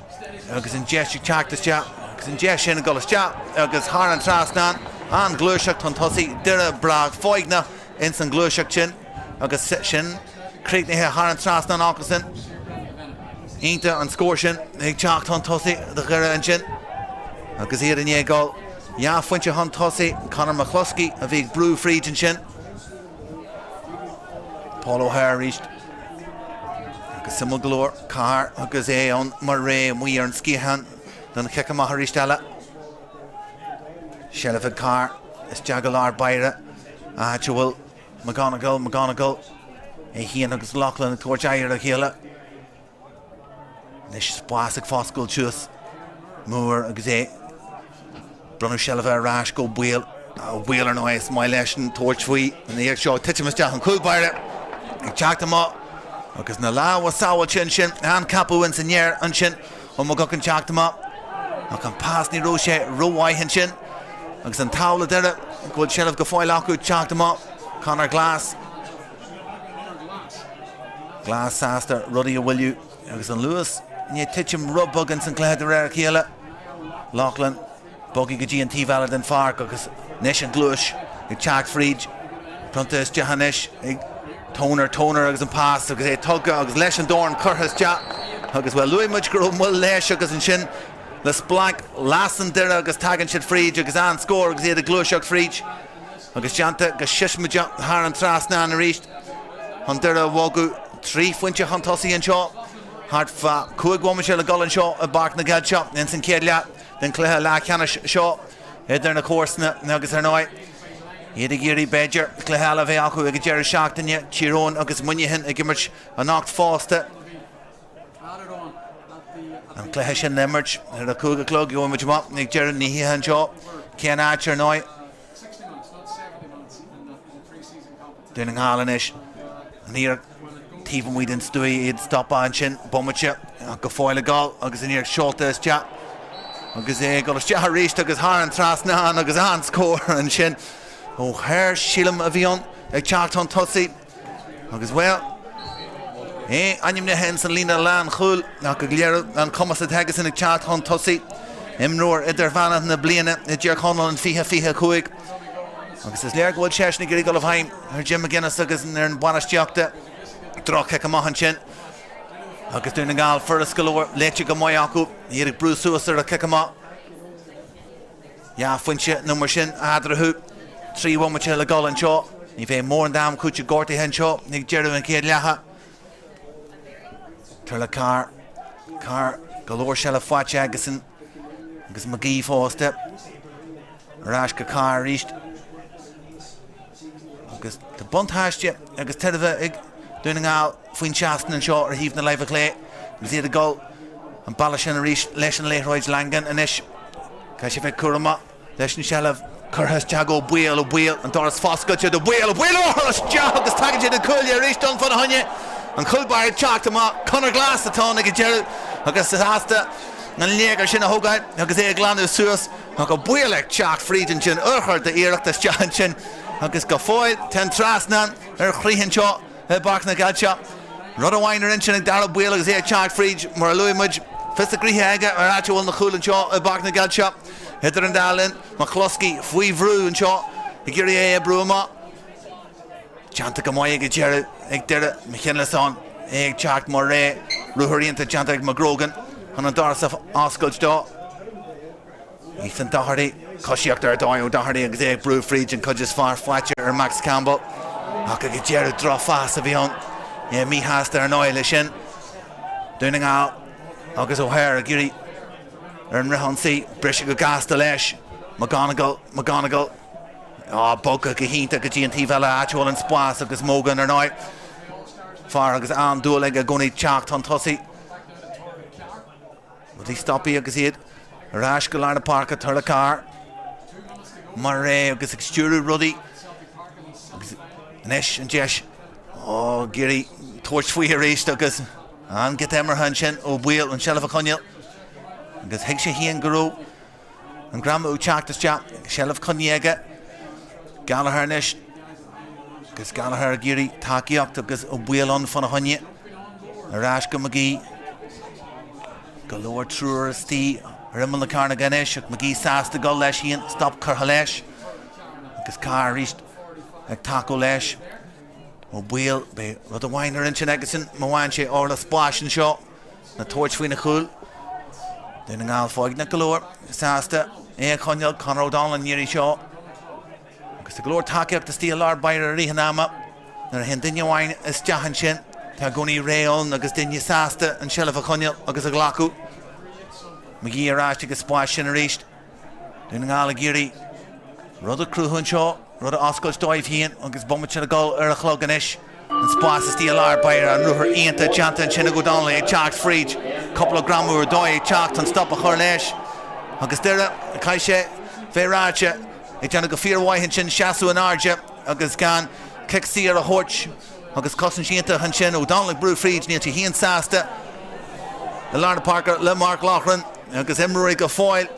agus an deis ag teacht isteach agus an deis sin ag dul isteach agus thar an trasnán. An-ghluaiseacht chun tosaigh, Doire breá foighneach ins an ghluaiseacht sin agus sin críochnaithe thar an trasnán acusan. Iontach an scór sin ag teacht chun tosaigh do Dhoire ansin agus iad i ndiaidh dul. Dhá phointe chun tosaigh, Conor McCluskey a bhí ag brú fríd ansin. Paul O'Hare arís. Agus suimiúil go leor, Carr agus é ann mar réidh amuigh ar an sciathán don chic amach arís eile. Seilbh ag Carr isteach go lár báire, áit a bhfuil McGonigle, McGonigle, é féin agus Loughlin ag tabhairt aghaidh ar a chéile. Anois spás ag foscailt suas. Moore agus é ag bronnadh seilbhe ar ais go Baol. Ó Baol ar ndóigh is maith leis an tabhairt faoi an iarracht seo. Titim isteach an cúl báire ag teacht amach agus na lámha sábháilte ansin. An-cheapadh ins an aer ansin ó McGuckin teacht amach ach an pas ní raibh sé rómhaith ansin agus an t-ádh le Doire go bhfuil seilbh go fóill acu teacht amach. Conor Glass. Glass sásta rudaí a mhoilliú agus an luas i ndiaidh titim rud beag ins an gcluiche de réir a chéile. Loughlin bogtha go dtí an taobh eile den pháirc agus anois an ghluais ag teacht fríd. Pronnta isteach anois ag Toner, Toner agus an pas agus é tugtha agus leis an dorn curtha isteach agus bhuel luaigh muid go raibh moill leis agus ansin le splanc lasann Doire agus tagann siad fríd agus an-scór agus iad ag gluaiseacht fríd. Agus déanta go siosmaideach thar an trasnán arís chun Doire a bhogadh 3 phointe chun tosaigh anseo. Thart fá 5 bhomaite le dul anseo i bPáirc na gCeilteach ins an chéad leath den chluiche leathcheannais seo idir na comharsana agus ar ndóigh iad ag iarraidh b'fhéidir cluiche eile a bheith acu ag an deireadh seachtaine, Tír Eoghain agus Muineachán ag imirt anocht fosta. An cluiche sin le imirt ar a 5 a chlog, gheobhaidh muid amach ag deireadh na hoíche anseo cén áit ar ndóigh. Dún na nGall anois, an iarracht taobh amuigh den stua iad stopadh ansin, bomaite ach go fóill ag dul agus an iarracht seolta isteach agus é ag dul isteach arís agus thar an trasnán agus an-scór ansin ó O'Hare, sílim a bhí ann ag teacht chun tosaigh. Agus, bhuel, é ainmnithe ins an líne lánchúil ach go léiriú an cumas atá aigesan ag teacht chun tosaigh. Imreoir idirmheánach na bliana i dTír Chonaill in 2025 agus is léir go bhfuil seisean ag iarraidh dul i bhfeidhm ar Jim McGuinness agus an fhoireann bainistíochta. Droch-chic amach ansin agus Dún na nGall furast go leor, léite go maith acu, iad ag brú suas ar an chic amach. Dhá phointe nó mar sin eatarthu. 3 bhomaite le dul anseo. Ní bheidh mórán d'am cúiteamh gortaithe anseo ag deireadh an chéad leatha. Turlough Carr. Carr go leor seilbh faighte aigesan agus McGee fosta. Ar ais go Carr arís. Agus tá buntáiste agus tairbhe ag Dún na nGall faoin seastán anseo ar thaobh na láimhe clé agus iad ag dul an bealach sin arís leis an liathróid Langan anois. Caithfidh sé bheith cúramach leis an seilbh curtha isteach Ó Baoill, Ó Baoill, an doras foscailte do Baoill, Ó Baoill isteach agus tagann sé den chuaille arís don fána choinne. An cúl báire ag teacht amach, Conor Glass atá ann ag an deireadh agus sásta an léigear sin a thógáil agus é ag glanadh suas. Ach Ó Baoill ag teacht fríd ansin, urchar d'iarracht isteach ansin agus go fóill tá an trasnán ar crith anseo i bPáirc na gCeilteach. Rud amháin ar intinn ag Daire Ó Baoill agus é ag teacht fríd, mar a luaigh muid, fios a ghnoithe aige ar áit a bhfuil na cúil anseo i bPáirc na gCeilteach. Idir an dá linn, McCloskey faoi bhrú anseo ag iarraidh é a oibriú amach. Déanta go maith ag an deireadh ag Doire, McKinless ann, é ag teacht mar é, ruathar iontach déanta ag McGrogan chun an doras a oscailt dó. Ethan Doherty, coisíocht ar dóigh ó Doherty agus é ag brú fríd an cuid is fearr faighte ar Max Campbell ach ag an deireadh drochphas a bhí ann. É míshásta ar ndóigh leis sin. Dún na nGall agus O'Hare ag iarraidh ar an fhrithionsaí briseadh go gasta leis. McGonigle, McGonigle, á, bogtha go hiontach go dtí an taobh eile áit a bhfuil an spás agus Mogan ar ndóigh. Fear agus an-dúil aige i gcónaí teacht chun tosaigh. Rudaí stoptha agus iad ar ais go lár na páirce, Turlough Carr mar é agus ag stiúradh rudaí agus anois an deis á ag iarraidh tabhairt faoi arís agus an giota imeartha ansin ó Baoill an tseilbh a choinneáil agus thuig sé féin go raibh An greamú ag teacht isteach, seilbh coinnithe aige. Gallagher anois agus Gallagher ag iarraidh tacaíocht agus Ó Baoill ann fána choinne. Ar ais go McGee. Go leor triúr istigh ar imeall na cearnóige anois ach McGee sásta dul leis féin, stop curtha leis agus Carr arís ag tacú leis. Ó Baoill, beidh rud amháin ar intinn aigesan má bhain sé orla spáis anseo. Ná tabhairt faoina chúl. Dún na nGall foighneach go leor, sásta. é a choinneáil. Conor O'Donnell an iarraidh seo. Agus tá go leor tacaíocht istigh i lár báire i rith an ama. Nuair a théann duine amháin isteach ansin, tá i gcónaí ré ann agus duine sásta an tseilbh a choinneáil agus a ghlacadh. McGee ar ais ag an spás sin arís. Dún na nGall ag iarraidh rud a chruthú anseo, rud a oscailt dóibh féin agus bomaite le dul ar an chlog anois. An spás istigh i lár báire, an ruathar iontach déanta ansin ag O'Donnell ag teacht fríd cúpla greamú ar dóigh ag teacht chun stop a chur leis agus Doire, caithfidh sé bheith ráite, ag déanamh go fíormhaith ansin seasamh in airde agus gan cic saor a thabhairt agus cosaint iontach ansin. O'Donnell ag brú fríd, níl sé féin sásta i lár na páirce le Mark Loughran agus imreoirí go fóill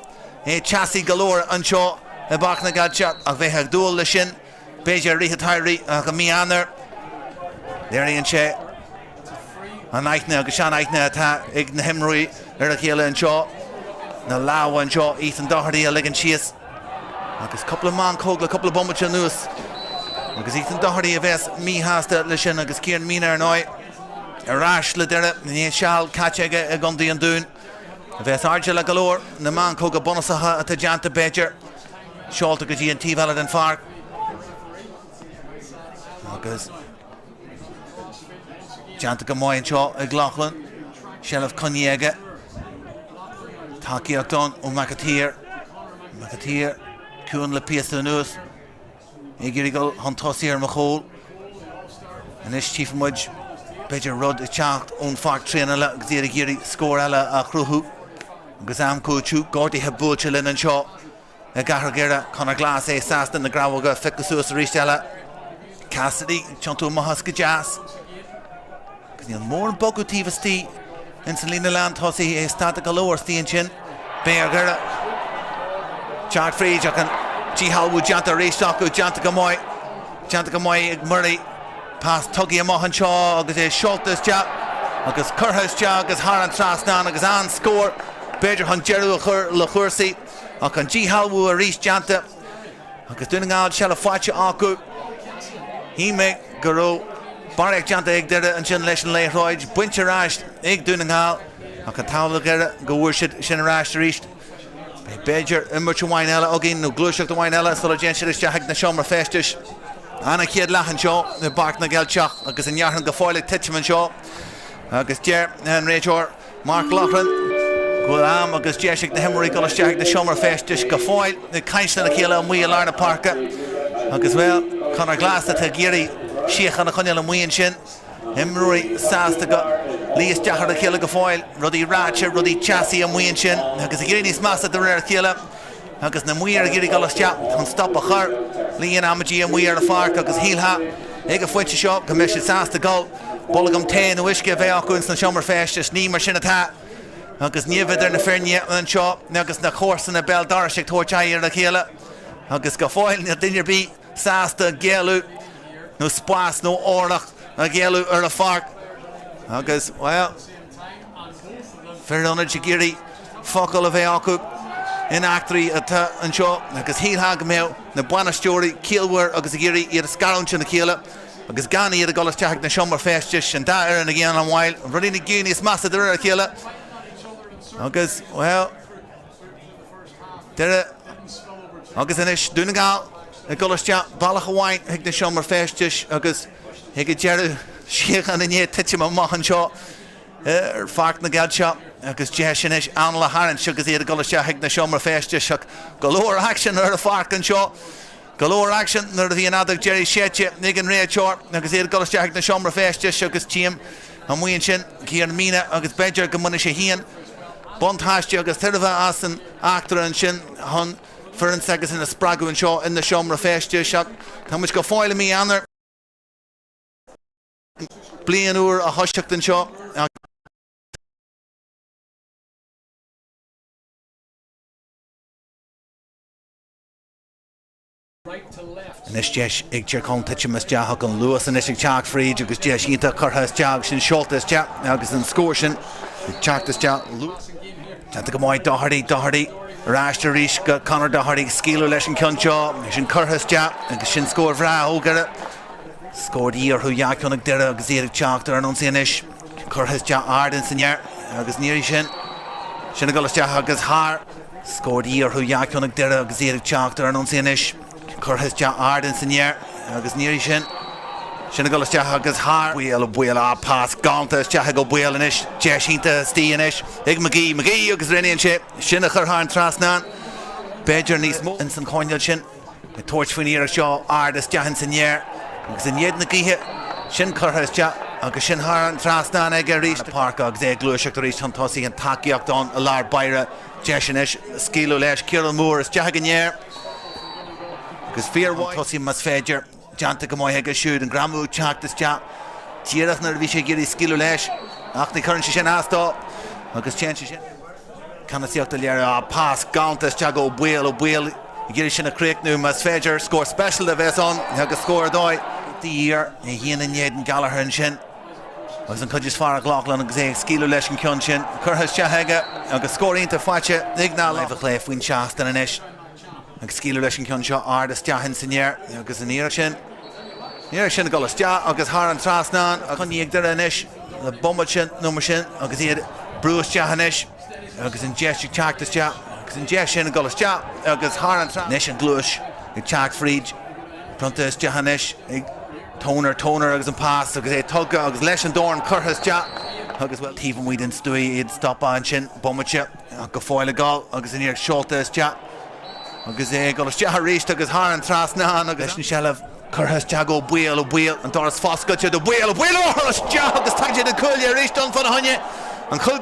é teasaí go leor anseo i bPáirc na gCeilteach ach bheifeá ag dúil leis sin b'fhéidir i rith an tsamhraidh ach i mí Eanáir léiríonn sé an aithne agus sean-aithne atá ag na himreoirí ar a chéile anseo. Na lámha anseo, Ethan Doherty a ligean síos agus cúpla meancóg le cúpla bomaite anuas agus Ethan Doherty a bheas míshásta leis sin agus Ciarán Meenagh ar ndóigh ar ais le Doire i ndiaidh seal caite aige i gContae an Dúin a bheas airdeallach go leor na meancóga bunúsacha atá déanta b'fhéidir seolta go dtí an taobh eile den pháirc agus Déanta go maith anseo ag Loughlin. Seilbh coinnithe aige. Tacaíocht ann ó McAteer. McAteer ciúin le píosa anuas. Ag iarraidh dul chun tosaigh ar mo chúl. Anois tchífidh muid b'fhéidir rud ag teacht ón pháirc traenála agus iad ag iarraidh scór eile a chruthú. Agus am cúiteamh gortaithe buailte linn anseo. I gcathair Dhoire, Conor Glass é sásta na grabhóga a phiocadh suas arís eile. Cassidy ag tiontú amach as go deas. Agus níl mórán bogadh taobh istigh ins an líne lán tosaigh, é stadta go leor istigh ansin. Beidh ar Dhoire teacht fríd ach an díshealbhú déanta arís acu, déanta go maith, déanta go maith ag Murray. Pas tugtha amach anseo agus é seolta isteach agus curtha isteach agus thar an trasnán agus an-scór b'fhéidir chun deireadh a chur le cúrsaí. Ach an díshealbhú arís déanta agus Dún na nGall seilbh faighte acu. Shíl mé go raibh barraíocht déanta ag Doire ansin leis an liathróid bainte ar ais ag Dún na nGall ach an t-ádh le Doire go bhfuair siad sin ar ais arís. Beidh b'fhéidir imirt amháin eile againn nó gluaiseacht amháin eile sula dtéann siad isteach ag na seomra feistis. Ana chéad leath anseo i bPáirc na gCeilteach agus an fhearthainn go fóill ag titim anseo agus deir an réiteoir Mark Loughran go bhfuil am agus deis ag na himreoirí dul isteach ag na seomra feistis go fóill ag caint lena chéile amuigh i lár na páirce agus, bhuel, Conor Glass atá ag iarraidh síocháin a choinneáil amuigh ansin. Imreoirí sásta go luí isteach ar a chéile go fóill, rudaí ráite, rudaí teasaí amuigh ansin agus ag éirí níos measa de réir a chéile agus na maoir ag iarraidh dul isteach chun stop a chur le aon amaidí amuigh ar an pháirc agus shílfeá ag an phointe seo go mbeadh siad sásta dul Bolgam tae nó uisce a bheith acu ins na seomra feistis. Ní mar sin atá agus nimh idir na foirne anseo agus na comharsana béal dorais ag tabhairt aghaidh ar a chéile agus go fóill níl duine ar bith sásta géilleadh nó spás nó árthach a ghéilleadh ar an pháirc agus, bhuel, fir ionaid ag iarraidh focal a bheith acu in eachtraí atá anseo agus shílfeá go mbeadh na bainisteoirí ciallmhar agus ag iarraidh iad a scarúint óna chéile. Agus gan iad ag dul isteach ag na seomra feistis, an dá fhoireann ag déanamh an-mhaith, rudaí ag éirí níos measa de réir a chéile. Agus, bhuel, deireadh agus anois Dún na nGall ag dul isteach bealach amháin chuig na seomra feistis agus ag an deireadh síocháin i ndiaidh titim amach anseo ar Pháirc na gCeilteach agus deis anois anáil a tharraingt agus iad ag dul isteach chuig na seomra feistis ach go leor aicsean ar an pháirc anseo. Go leor aicsean nuair a bhí an fheadóg deiridh séidte ag an réiteoir agus iad ag dul isteach ag na seomra feistis agus tchím amuigh ansin Ciarán Meenagh agus b'fhéidir go mbainfidh sé féin buntáiste agus tairbhe as an eachtra ansin chun foireann s'aigesean a spreagadh anseo ina seomra feistis ach tá muid go fóill i mí Eanáir bliain úr a thoiseacht anseo ach Anois deis ag Tír Chonaill titim isteach ach an luas anois ag teacht fríd agus deis iontach curtha isteach agus sin seolta isteach agus an scór sin ag teacht isteach. Déanta go maith Doherty, Doherty ar ais arís go Conor Doherty ag scaoileadh leis an ceann seo, sin curtha isteach agus sin scór bhreá ó Dhoire. Scór de dhíth orthu dhá cheann ag Doire agus iad ag teacht ar an ionsaí anois. Curtha isteach ard ins an aer agus an iarraidh sin, sin ag dul isteach agus thar. Scór de dhíth orthu, dhá cheann ag Doire agus iad ag teacht ar an ionsaí anois. Curtha isteach ard ins an aer agus an iarraidh sin, sin ag dul isteach agus thar. Baol, Ó Baoill, ah pas galánta isteach ag Ó Baoill anois, deis iontach istigh anois ag McGee, McGee agus roghnaíonn sé sin a chur thar an trasnán. B'fhéidir níos mó ins an choirnéal sin. Ag tabhairt faoin iarracht seo ard isteach ins an aer agus in éadan na gaoithe sin curtha isteach agus sin thar an trasnán aige arís. Páirce agus é ag gluaiseacht arís chun tosaigh, an tacaíocht ann i lár báire. Deis anois scaoileadh leis, Ciarán Moore isteach ag an aer agus fíormhaith chun tosaigh más féidir. Déanta go maith aige siúd, an greamú ag teacht isteach díreach nuair a bhí sé ag iarraidh scaoileadh leis ach ní chuireann sé sin as dó agus téann sé sin. Ceannasaíocht a léiriú. Ah, pas galánta isteach ó Baoill, Ó Baoill ag iarraidh sin a chríochnú más féidir. Scór speisialta a bheas ann agus scór ar dóigh. D'iarr a haon in éadan Gallagher ansin agus an chuid is fearr ag Loughlin agus é ag scaoileadh leis an ceann sin. Curtha isteach aige agus scór iontach faighte ag na láimhe chlé faoin seastán anois. Ag scaoileadh leis an ceann seo ard isteach ins an aer agus an iarracht sin, an iarracht sin ag dul isteach agus thar an trasnán agus coinnithe ag Doire anois le bomaite nó mar sin agus iad ag brú isteach anois agus an deis ag teacht isteach agus an deis sin ag dul isteach agus thar an trasnán. Anois an ghluais ag teacht fríd, pronnta isteach anois ag Toner, Toner agus an pas agus é tugtha agus leis an dorn curtha isteach agus bhuel taobh amuigh den stua iad stoptha ansin bomaite. Ach go fóill ag dul agus an iarracht seolta isteach agus é ag dul isteach arís agus thar an trasnán agus leis an seilbh curtha isteach Ó Baoill, Ó Baoill, an doras foscailte do Bhaoill, Ó Baoill, ó isteach agus tagann sé den cuaille arís don fána choinne an chúl.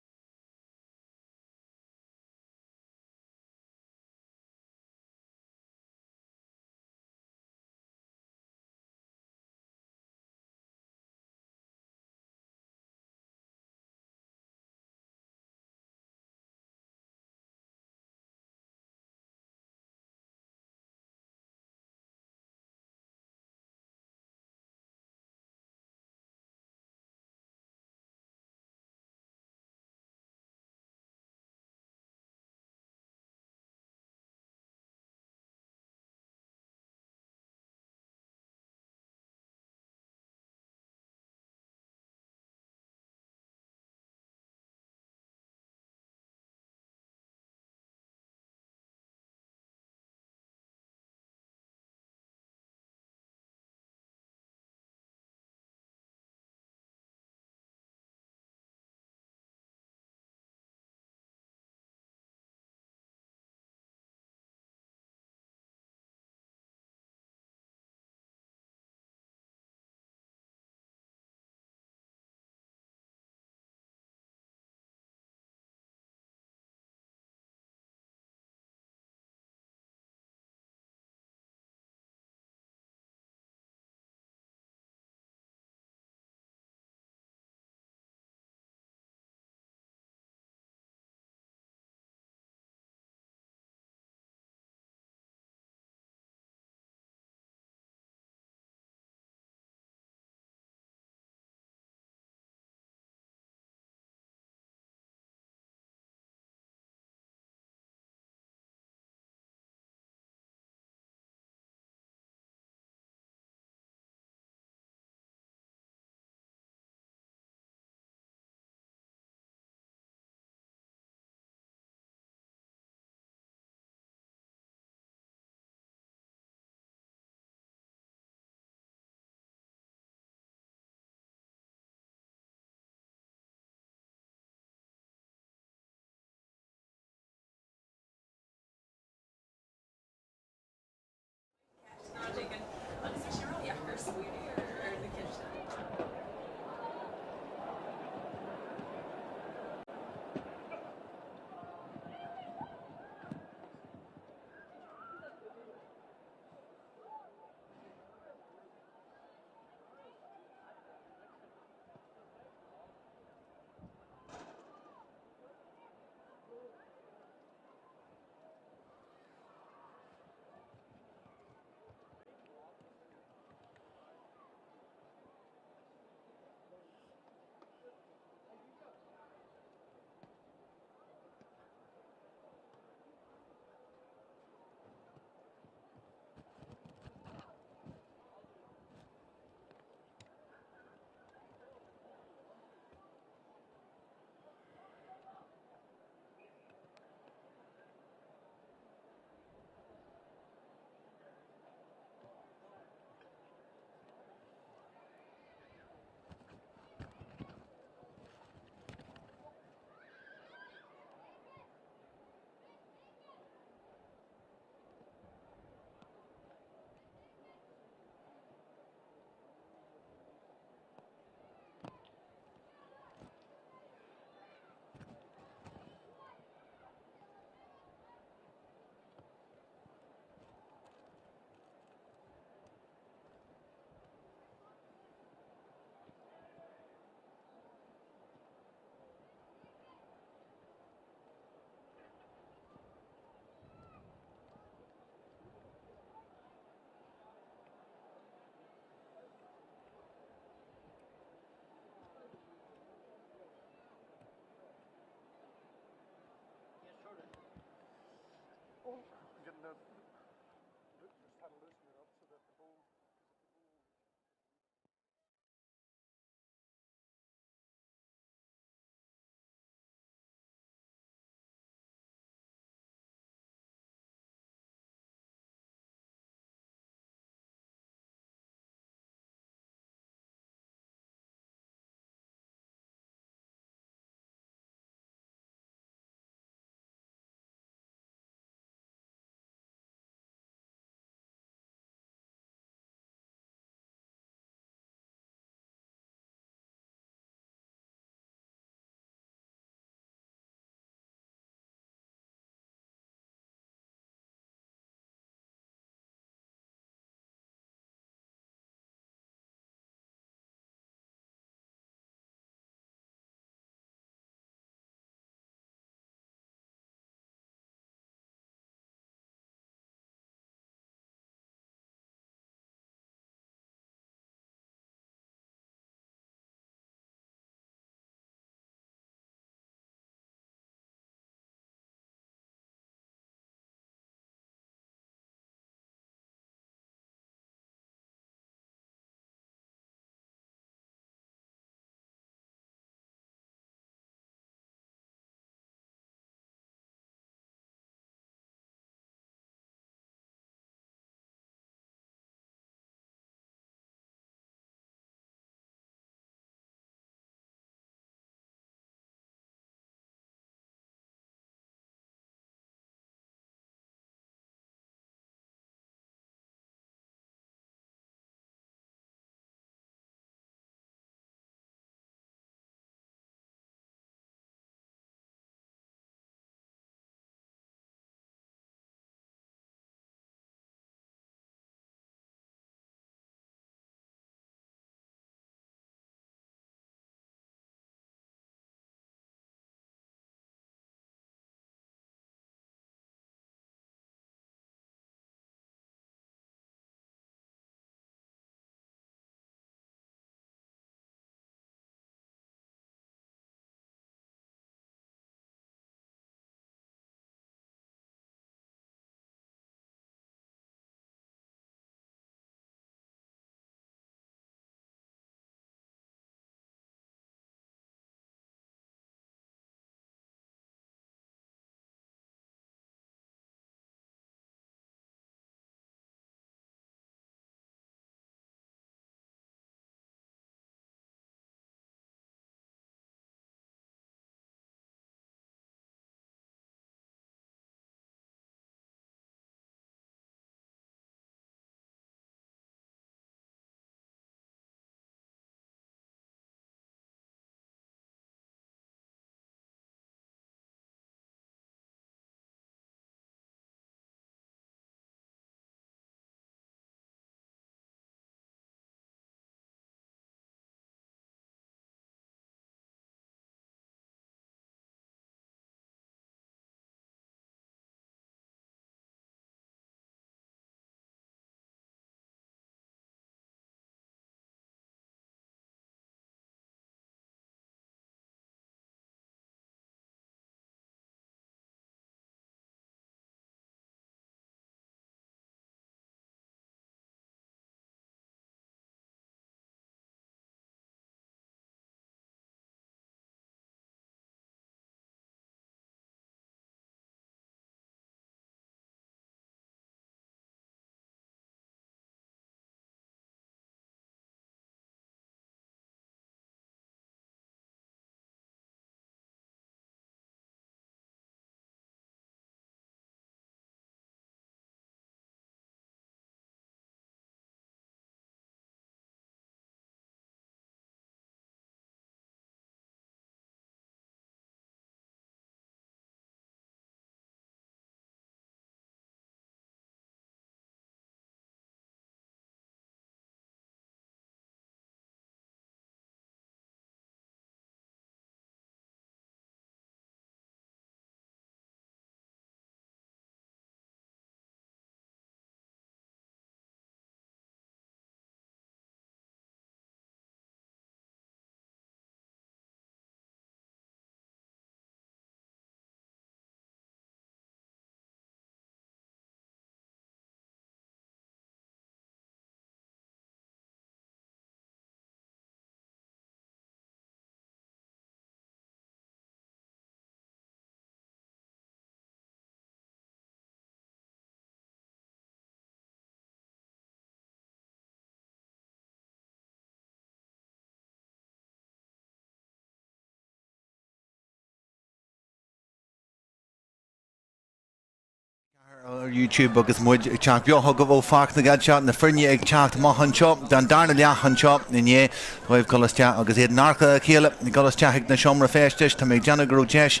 Ar YouTube agus muid ag teacht beo chugaibh ó Pháirc na gCeilteach, na foirne ag teacht amach anseo don darna leath anseo i ndiaidh dóibh dul isteach agus iad in adharca a chéile ag dul isteach ag na seomra feistis. Tá mé ag déanamh go raibh deis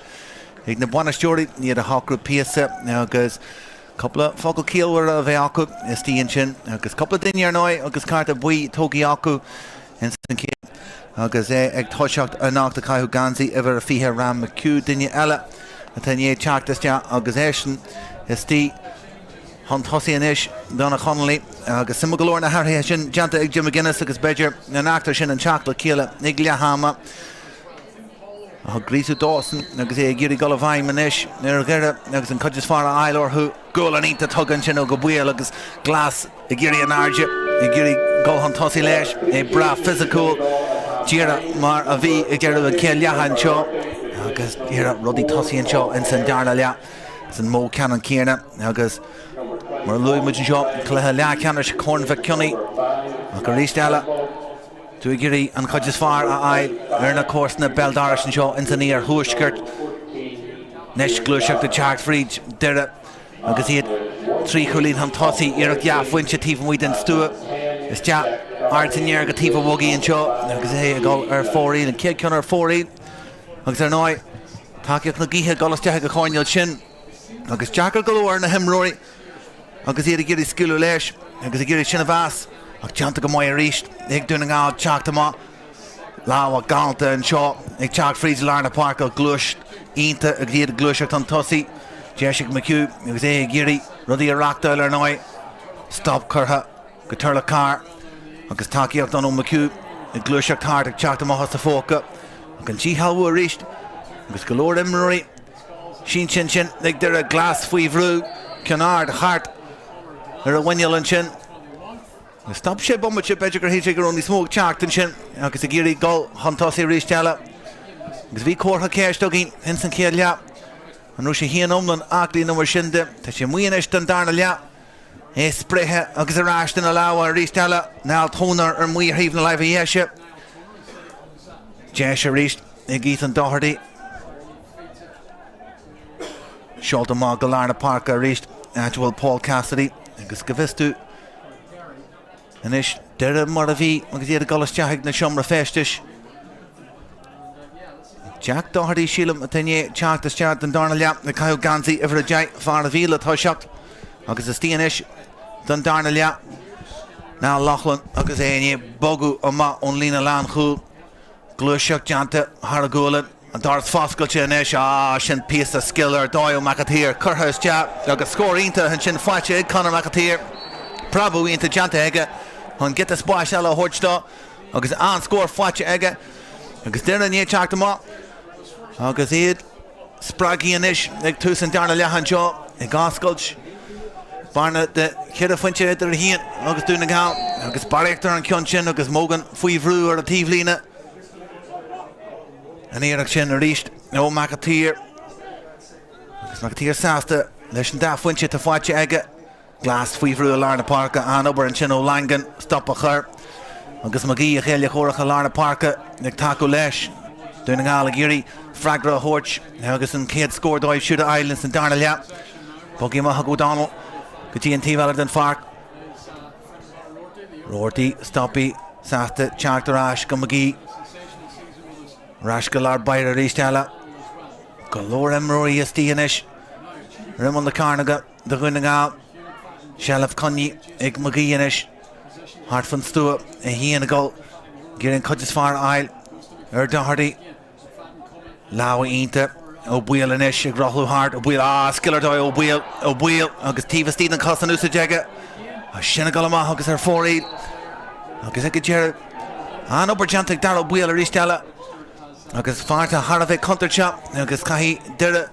ag na bainisteoirí iad a shocrú píosa agus cúpla focal ciallmhar a bheith acu istigh ansin agus cúpla duine ar ndóigh agus cárta buí tógtha acu ins an chéad agus é ag toiseacht anocht ag caitheamh geansaí uimhir 20 Ryan McHugh, duine eile atá i ndiaidh teacht isteach agus eisean istigh chun tosaigh anois do na Conallaigh agus suimiúil go leor na hathruithe sin déanta ag Jim McGuinness agus b'fhéidir an eachtra sin an teacht le chéile ag leath ama a thug gríosadh dósan agus é ag iarraidh dul i bhfeidhm anois ar Dhoire agus an chuid is fearr a fháil orthu. Gualainn iontach tugtha ansin ó Ó Baoill agus Glass ag iarraidh an airde, ag iarraidh dul chun tosaigh leis, é breá fisiciúil, díreach mar a bhí ag deireadh an chéad leath anseo agus díreach rudaí tosaithe anseo ins an darna leath san modh ceannann céanna agus mar a luaigh muid anseo, cluiche leathcheannais Chorn Mhic Cionnaith ach arís eile tú ag iarraidh an chuid is fearr a fháil ar na comharsana béal dorais anseo ins an iarthuaisceart. Anois gluaiseacht ag teacht fríd Doire agus iad 3 chúilín chun tosaigh, iarracht dhea-phointe taobh amuigh den stua. Isteach ard san aer go taobh an bhogaigh anseo agus é ag dul ar fóraoil, an chéad ceann ar fóraoil agus ar ndóigh tacaíocht na gaoithe ag dul isteach ag an choirnéal sin agus deacair go leor ar na himreoirí agus iad ag iarraidh scaoileadh leis agus ag iarraidh sin a mheas ach déanta go maith arís ag Dún na nGall teacht amach. Lámha galánta anseo ag teacht fríd lár na páirce, gluais iontach agus iad ag gluaiseacht chun tosaigh. Deis ag McHugh agus é ag iarraidh rudaí a reachtáil ar ndóigh. Stop curtha go Turlough Carr agus tacaíocht ann ó McHugh ag gluaiseacht thart ag teacht amach as a phóca. Ach an díshealbhú arís agus go leor imreoirí sínte ansin ag Doire Glass faoi bhrú. Ceann ard thart ar a mhuineál ansin. Stop sé bomaite, b'fhéidir gur shíl sé go raibh níos mó ag teacht ansin agus ag iarraidh dul chun tosaigh arís eile. Agus bhí comhartha ceiste againn ins an chéad leath. An raibh sé féin iomlán aclaí nó mar sin de? Tá sé amuigh anois don darna leath. É spréithe agus ar ais ina lámha arís eile. Niall Toner ar amuigh ar thaobh na láimhe dheise. Deis arís ag Ethan Doherty. Seolta amach go lár na páirce arís, áit a bhfuil Paul Cassidy agus go bhfios dom anois Doire mar a bhí agus iad ag dul isteach ag na seomra feistis. Jack Doherty sílim atá i ndiaidh teacht isteach don darna leath ag caitheamh geansaí uimhir 10, fear a bhí le toiseacht agus istigh anois don darna leath. Niall Loughlin agus é i ndiaidh bogadh amach ón líne lánchúil. Gluaiseacht déanta thar a ghualainn. An doras foscailte anois. Ah, sin píosa scil ar dóigh ó McAteer. Curtha isteach agus scór iontach ansin faighte ag Conor McAteer. Preabadh iontach déanta aige chun giota spáis eile a thabhairt dó agus an-scór faighte aige agus Doire i ndiaidh teacht amach agus iad spreagtha anois ag tús an darna leath anseo ag oscailt bearna de cheithre phointe idir iad féin agus Dún na nGall agus barraíocht ar an cheann sin agus Mogan faoi bhrú ar an taobhlíne. An iarracht sin arís ó McAteer agus McAteer sásta leis an dá phointe atá faighte aige. Glass faoi bhrú i lár na páirce, an-obair ansin ó Langan stop a chur agus McGee a chéile comhraic i lár na páirce ag tacú leis. Dún na nGall ag iarraidh freagra a thabhairt agus an chéad scór dóibh siúd a fháil ins an darna leath. Bogtha amach ag O'Donnell go dtí an taobh eile den pháirc. Roarty stoptha sásta teacht ar ais go McGee. Ar ais go lár báire arís eile. Go leor imreoirí istigh anois ar imeall na cearnóige do Dhún na nGall. Seilbh coinnithe ag McGee anois. Thart fan stua é féin ag dul ag iarraidh an cuid is fearr a fháil ar Doherty. Lámha iontach Ó Baoill anois ag rothlú thart. Ó Baoill, ah, scil ar dóigh Ó Baoill, Ó Baoill agus taobh istigh den chos in úsáid aige. Sin ag dul amach agus ar fóraoil. Agus ag an deireadh, an-obair déanta ag Dara Ó Baoill arís eile. Agus fear atá thar a bheith contúirteach agus caithfidh Doire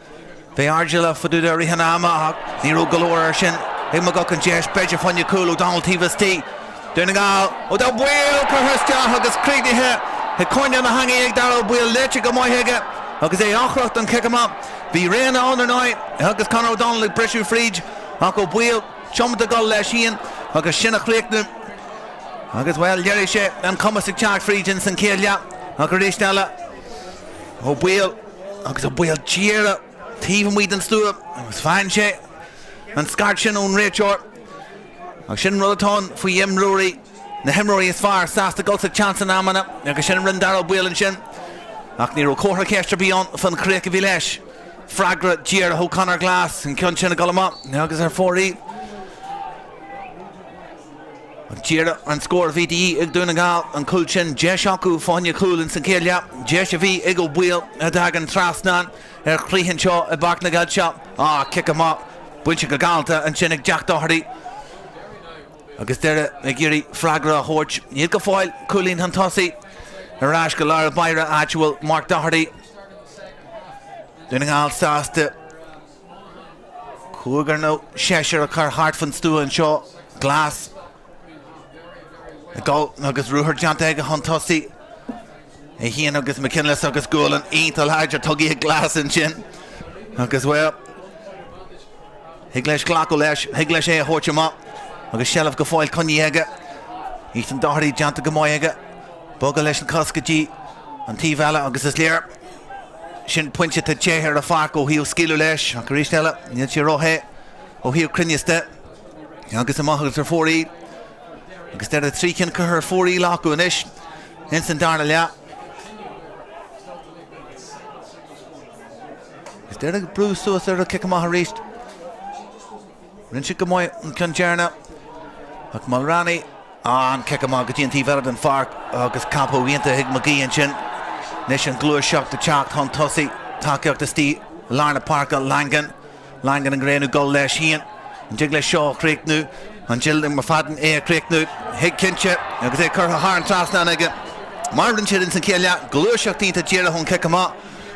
bheith airdeallach fá dtaobh de i rith an ama ach ní raibh go leor air sin ag McGuckin deis b'fhéidir fá choinne cúl O'Donnell taobh istigh. Dún na nGall, Ó Baoill curtha isteach agus críochnaithe ag coirnéal na heangaí ag Dara Ó Baoill, léite go maith aige agus é ocrach don chic amach. Bhí roghanna ann ar ndóigh agus Conor O'Donnell ag briseadh fríd ach Ó Baoill tiomanta dul leis féin agus sin a chríochnú agus, bhuel, léirigh sé an cumas ag teacht fríd ins an chéad leath ach arís eile Ó Baoill agus Ó Baoill díreach taobh amuigh den stua agus faigheann sé. An scairt sin ón réiteoir. Ach sin rud atá ann faoi imreoirí, na himreoirí is fearr, sásta dul sa tseans in amanna agus sin a rinne Daire Ó Baoill ansin. Ach ní raibh comhartha ceiste ar bith ann fán chríoch a bhí leis. Freagra díreach ó Conor Glass, an ceann sin ag dul amach agus ar fóraoil. Ach díreach an scór a bhí de dhíth ag Dún na nGall, an cúl sin, deis acu fá choinne cúl ins an chéad leath, deis a bhí ag Ó Baoill a d'fhág an trasnán ar chrith anseo i bPáirc na gCeilteach. Ah, cic amach bainte go galánta ansin ag Jack Doherty agus Doire ag iarraidh freagra a thabhairt. Iad go fóill cúilín chun tosaigh ar ais go lár báire áit a bhfuil Mark Doherty. Dún na nGall sásta cúigear nó seisear a chur thart fan stua anseo. Glass ag dul agus ruathar déanta aige chun tosaigh. É féin agus McKinless agus gualainn iontach láidir tugtha ag Glass ansin. Agus, bhuel, thig leis glacadh leis, thig leis é a thabhairt amach agus seilbh go fóill coinnithe aige. Ethan Doherty déanta go maith aige. Bogadh leis an cos go dtí an taobh eile agus is léir sin pointe atá te ar an pháirc ó thaobh scaoileadh leis ach arís eile níl sé róthe ó thaobh cruinneas de. Agus amach agus ar fóraoil. Agus Doire 3 cinn curtha ar fóraoil acu anois ins an darna leath. Agus Doire ag brú suas ar an cic amach arís. Rinne siad go maith an ceann deireanach. Ach Mulraney, an cic amach go dtí an taobh eile den pháirc agus capadh iontach ag McGee ansin. Anois an ghluaiseacht ag teacht chun tosaigh, tacaíocht istigh i lár na páirce, Langan. Langan ag roghnú dul leis féin. An dtig leis seo a chríochnú? An dtig le McFadden é a chríochnú? Thig cinnte, agus é curtha thar an trasnán aige. Mar a rinne siad ins an chéad leath, gluaiseacht iontach díreach ón chic amach.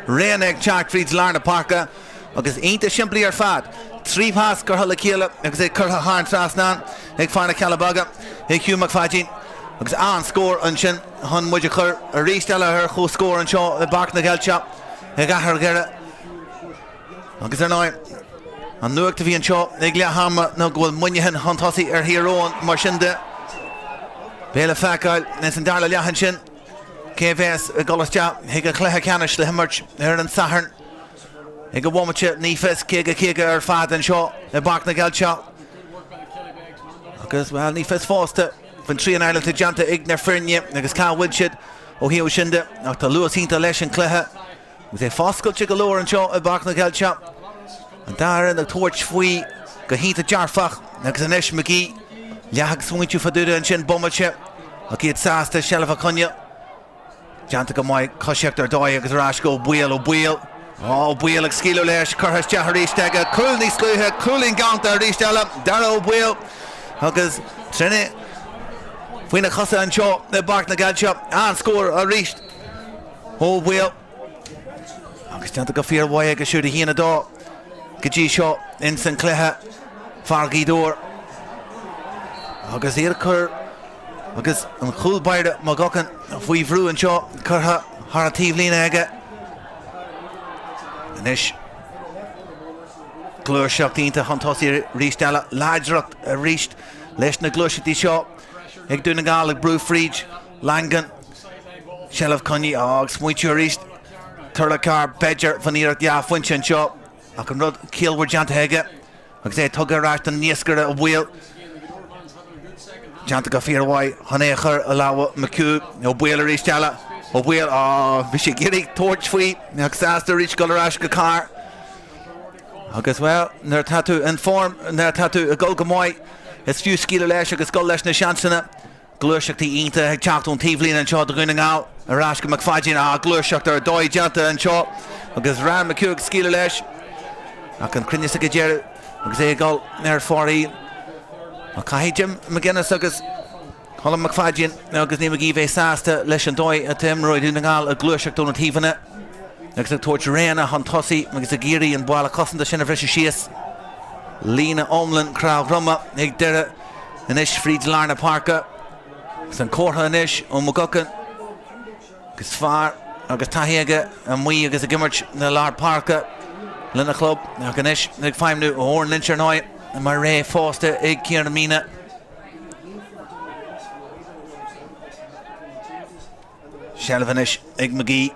Réanna ag teacht fríd lár na páirce agus iontach simplí ar fad. 3 phas curtha le chéile agus é curtha thar an trasnán ag fear na Cealla Beaga, ag Hugh McFadyen. Agus an-scór ansin chun muid a chur arís eile ar comhscór anseo i bPáirc na gCeilteach i gcathair Dhoire. Agus ar ndóigh, an nuacht a bhí anseo ag leath ama ná go bhfuil Muineachán chun tosaigh ar Thír Eoghain, mar sin de, beidh le feiceáil ins an darna leath ansin cé a bheas ag dul isteach chuig an chluiche ceannais le himirt ar an Satharn ag an bhomaite. Ní fios 50-50 ar fad anseo i bPáirc na gCeilteach. Agus, bhuel, ní fios fosta faoin trian atá déanta ag na foirne agus cá bhfuil siad ó thaobh sin de, ach tá luas iontach leis an chluiche. Agus é foscailte go leor anseo i bPáirc na gCeilteach. An dá fhoireann ag tabhairt faoi go hiontach dearfach agus anois McGee leath ag smaointiú fá dtaobh de ansin bomaite ach iad sásta seilbh a choinneáil. Déanta go maith, coisíocht ar dóigh agus ar ais go Ó Baoill, Ó Baoill, Ó Baoill ag scaoileadh leis, curtha isteach arís aige, cúl níos luaithe, cúilín galánta arís eile, Daire Ó Baoill agus tine faoina chosa anseo i bPáirc na gCeilteach, an-scór arís. Ó Baoill agus déanta go fíormhaith aige siúd 1, 2 go dtí seo ins an cluiche, fear Ghaoth Dobhair agus iad ag cur agus an chúl báire McGuckin faoi bhrú anseo curtha thar an taobhlíne aige. Anois gluaiseacht iontach chun tosaigh arís eile, láidreacht arís leis na gluaiseachtaí seo ag Dún na nGall ag brú fríd Langan. Seilbh coinnithe ag smaointiú arís. Turlough Carr, b'fhéidir, fan iarracht dhá phointe anseo ach an rud ciallmhar déanta aige agus é tugtha ar ais don naoscaire Ó Baoill. Déanta go fíormhaith chun é a chur i lámha McHugh. Ó Baoill arís eile. Ó Baoill, á, bhí sé ag iarraidh tabhairt faoi ach sásta arís dul ar ais go Carr. Agus, bhuel, nuair atá tú in form, nuair atá tú ag dul go maith, is fiú scaoileadh leis agus dul leis na seansanna. Gluaiseachtaí iontacha ag teacht ón taobhlíne anseo do Dhún na nGall. Ar ais go McFadyen. Ah, gluaiseacht ar dóigh déanta anseo agus Ryan McHugh ag scaoileadh leis. Ach an cruinneas ag an deireadh agus é ag dul ar fóraoil. Ach caithfidh Jim McGuinness agus Colm McFadyen agus Neil McGee bheith sásta leis an dóigh atá imreoirí Dhún na nGall ag gluaiseacht ó na taobhanna agus ag tabhairt réanna chun tosaigh agus ag iarraidh an balla cosanta sin a bhriseadh síos. Líne iomlán cnámh droma ag Doire. Anois fríd lár na páirce agus an comhartha anois ó McGuckin agus fear agus taithí aige amuigh agus ag imirt na lár páirce lena chlub ach anois ag feidhmniú ó Odhrán Lynch ar ndóigh mar ré fosta ag Ciarán Meenagh. Seilbh anois ag McGee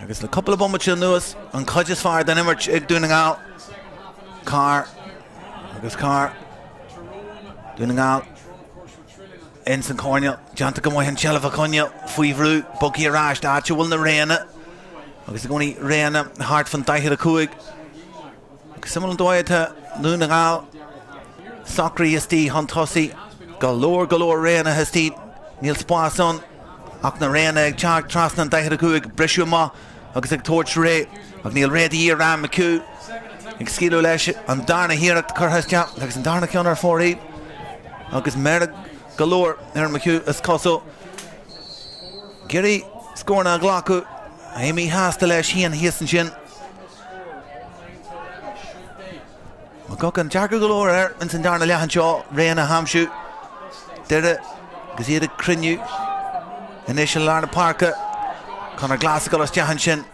agus le cúpla bomaite anuas an chuid is fearr den imirt ag Dún na nGall. Carr. Agus Carr, Dún na nGall ins an choirnéal, déanta go maith an tseilbh a choinneáil faoi bhrú, bogtha ar ais áit a bhfuil na Réanna agus i gcónaí Réanna thart fan 45. Agus suimiúil an dóigh atá Dún na nGall socraithe istigh chun tosaigh, go leor go leor Réanna istigh, níl spás ann ach na Réanna ag teacht trasna an 45, briseadh amach agus ag tabhairt réidh, ach níl réidh de dhíth ar Ann McHugh ag scaoileadh leis an darna hiarracht curtha isteach agus an darna ceann ar fóraoil agus meirg go leor ar McHugh is cosúil. Ag iarraidh scóranna a ghlacadh, é míshásta leis féin thíos ansin. McGuckin, deacair go leor air ins an darna leath anseo, Réanna a aimsiú. Doire agus iad ag cruinniú anois i lár na páirce. Conor Glass ag dul isteach ansin.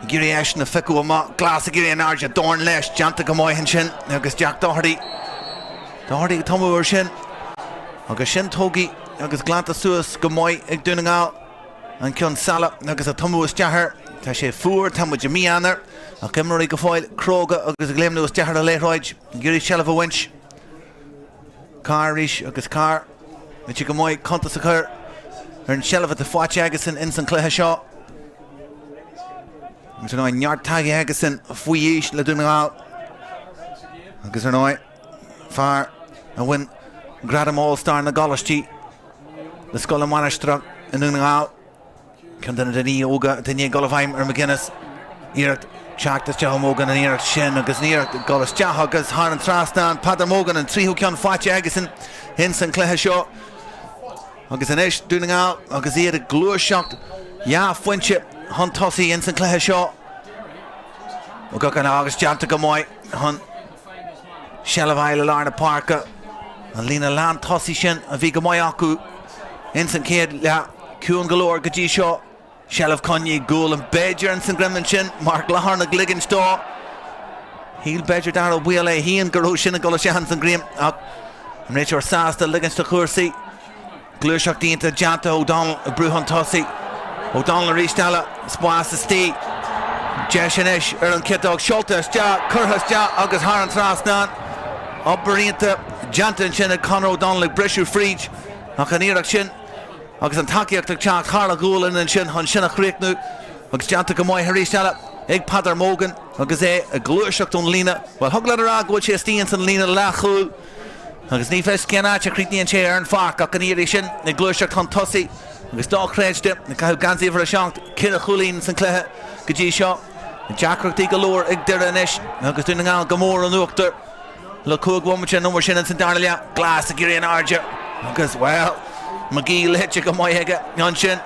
Ag iarraidh eisean a phiocadh amach. Glass ag iarraidh in airde, dorn leis, déanta go maith ansin agus Jack Doherty. Doherty ag tumadh air sin. Agus sin tógtha agus glanta suas go maith ag Dún na nGall. An ceann sála agus ag tumadh isteach air. Tá sé fuar, tá muid i mí Eanáir, ach imreoirí go fóill cróga agus ag léimniú isteach ar an liathróid, ag iarraidh seilbh a bhaint. Carr arís agus Carr. Bhí go maith cuntas a chur ar an tseilbh atá faighte aigesan ins an chluiche seo. Agus ar ndóigh neart taithí aigesan faoi aois le Dún na nGall. Agus ar ndóigh fear a bhain gradam All Star na gColáistí le Scoil na Mainistreach i nDún na nGall. Ceann de na daoine óga atá i ndiaidh dul i bhfeidhm ar McGuinness. Iarracht teacht isteach ó Mogan an iarracht sin agus an iarracht ag dul isteach agus thar an trasnán. Peadar Mogan an tríú ceann faighte aigesan ins an cluiche seo. Agus anois Dún na nGall agus iad ag gluaiseacht dhá phointe chun tosaigh ins an cluiche seo. McGuckin agus déanta go maith chun seilbh a fháil i lár na páirce. An líne lán tosaigh sin a bhí go maith acu ins an chéad leath. Ciúin go leor go dtí seo. Seilbh coinnithe, gualainn b'fhéidir ins an greim ansin. Mark Loughrane ag ligint dó. Shíl b'fhéidir Dara Ó Baoill é féin go raibh sin ag dul isteach ins an greim ach an réiteoir sásta ligint do chúrsaí. Gluaiseacht iontach déanta O'Donnell ag brú chun tosaigh. O'Donnell arís eile, spás istigh. Deis anois ar an chiotóg, seolta isteach, curtha isteach agus thar an trasnán. Obair iontach déanta ansin ag Conor O'Donnell ag briseadh fríd ach an iarracht sin agus an tacaíocht ag teacht thar a ghualainn ansin chun sin a chríochnú agus déanta go maith arís eile ag Peadar Mogan agus é ag gluaiseacht ón líne. Bhuel, thig leat a rá go bhfuil sé istigh ins an líne leathchúil. Agus ní fios cén áit a chríochnaíonn sé ar an pháirc ach an iarraidh sin ag gluaiseacht chun tosaigh agus dochreidte ag caitheamh geansaí uimhir 7, 4 chúilín san cluiche go dtí seo. Deacrachtaí go leor ag Doire anois agus Dún na nGall go mór in uachtar le 5 bhomaite nó mar sin ins an darna leath. Glass ag iarraidh in airde agus, bhuel, McGee léite go maith aige ansin.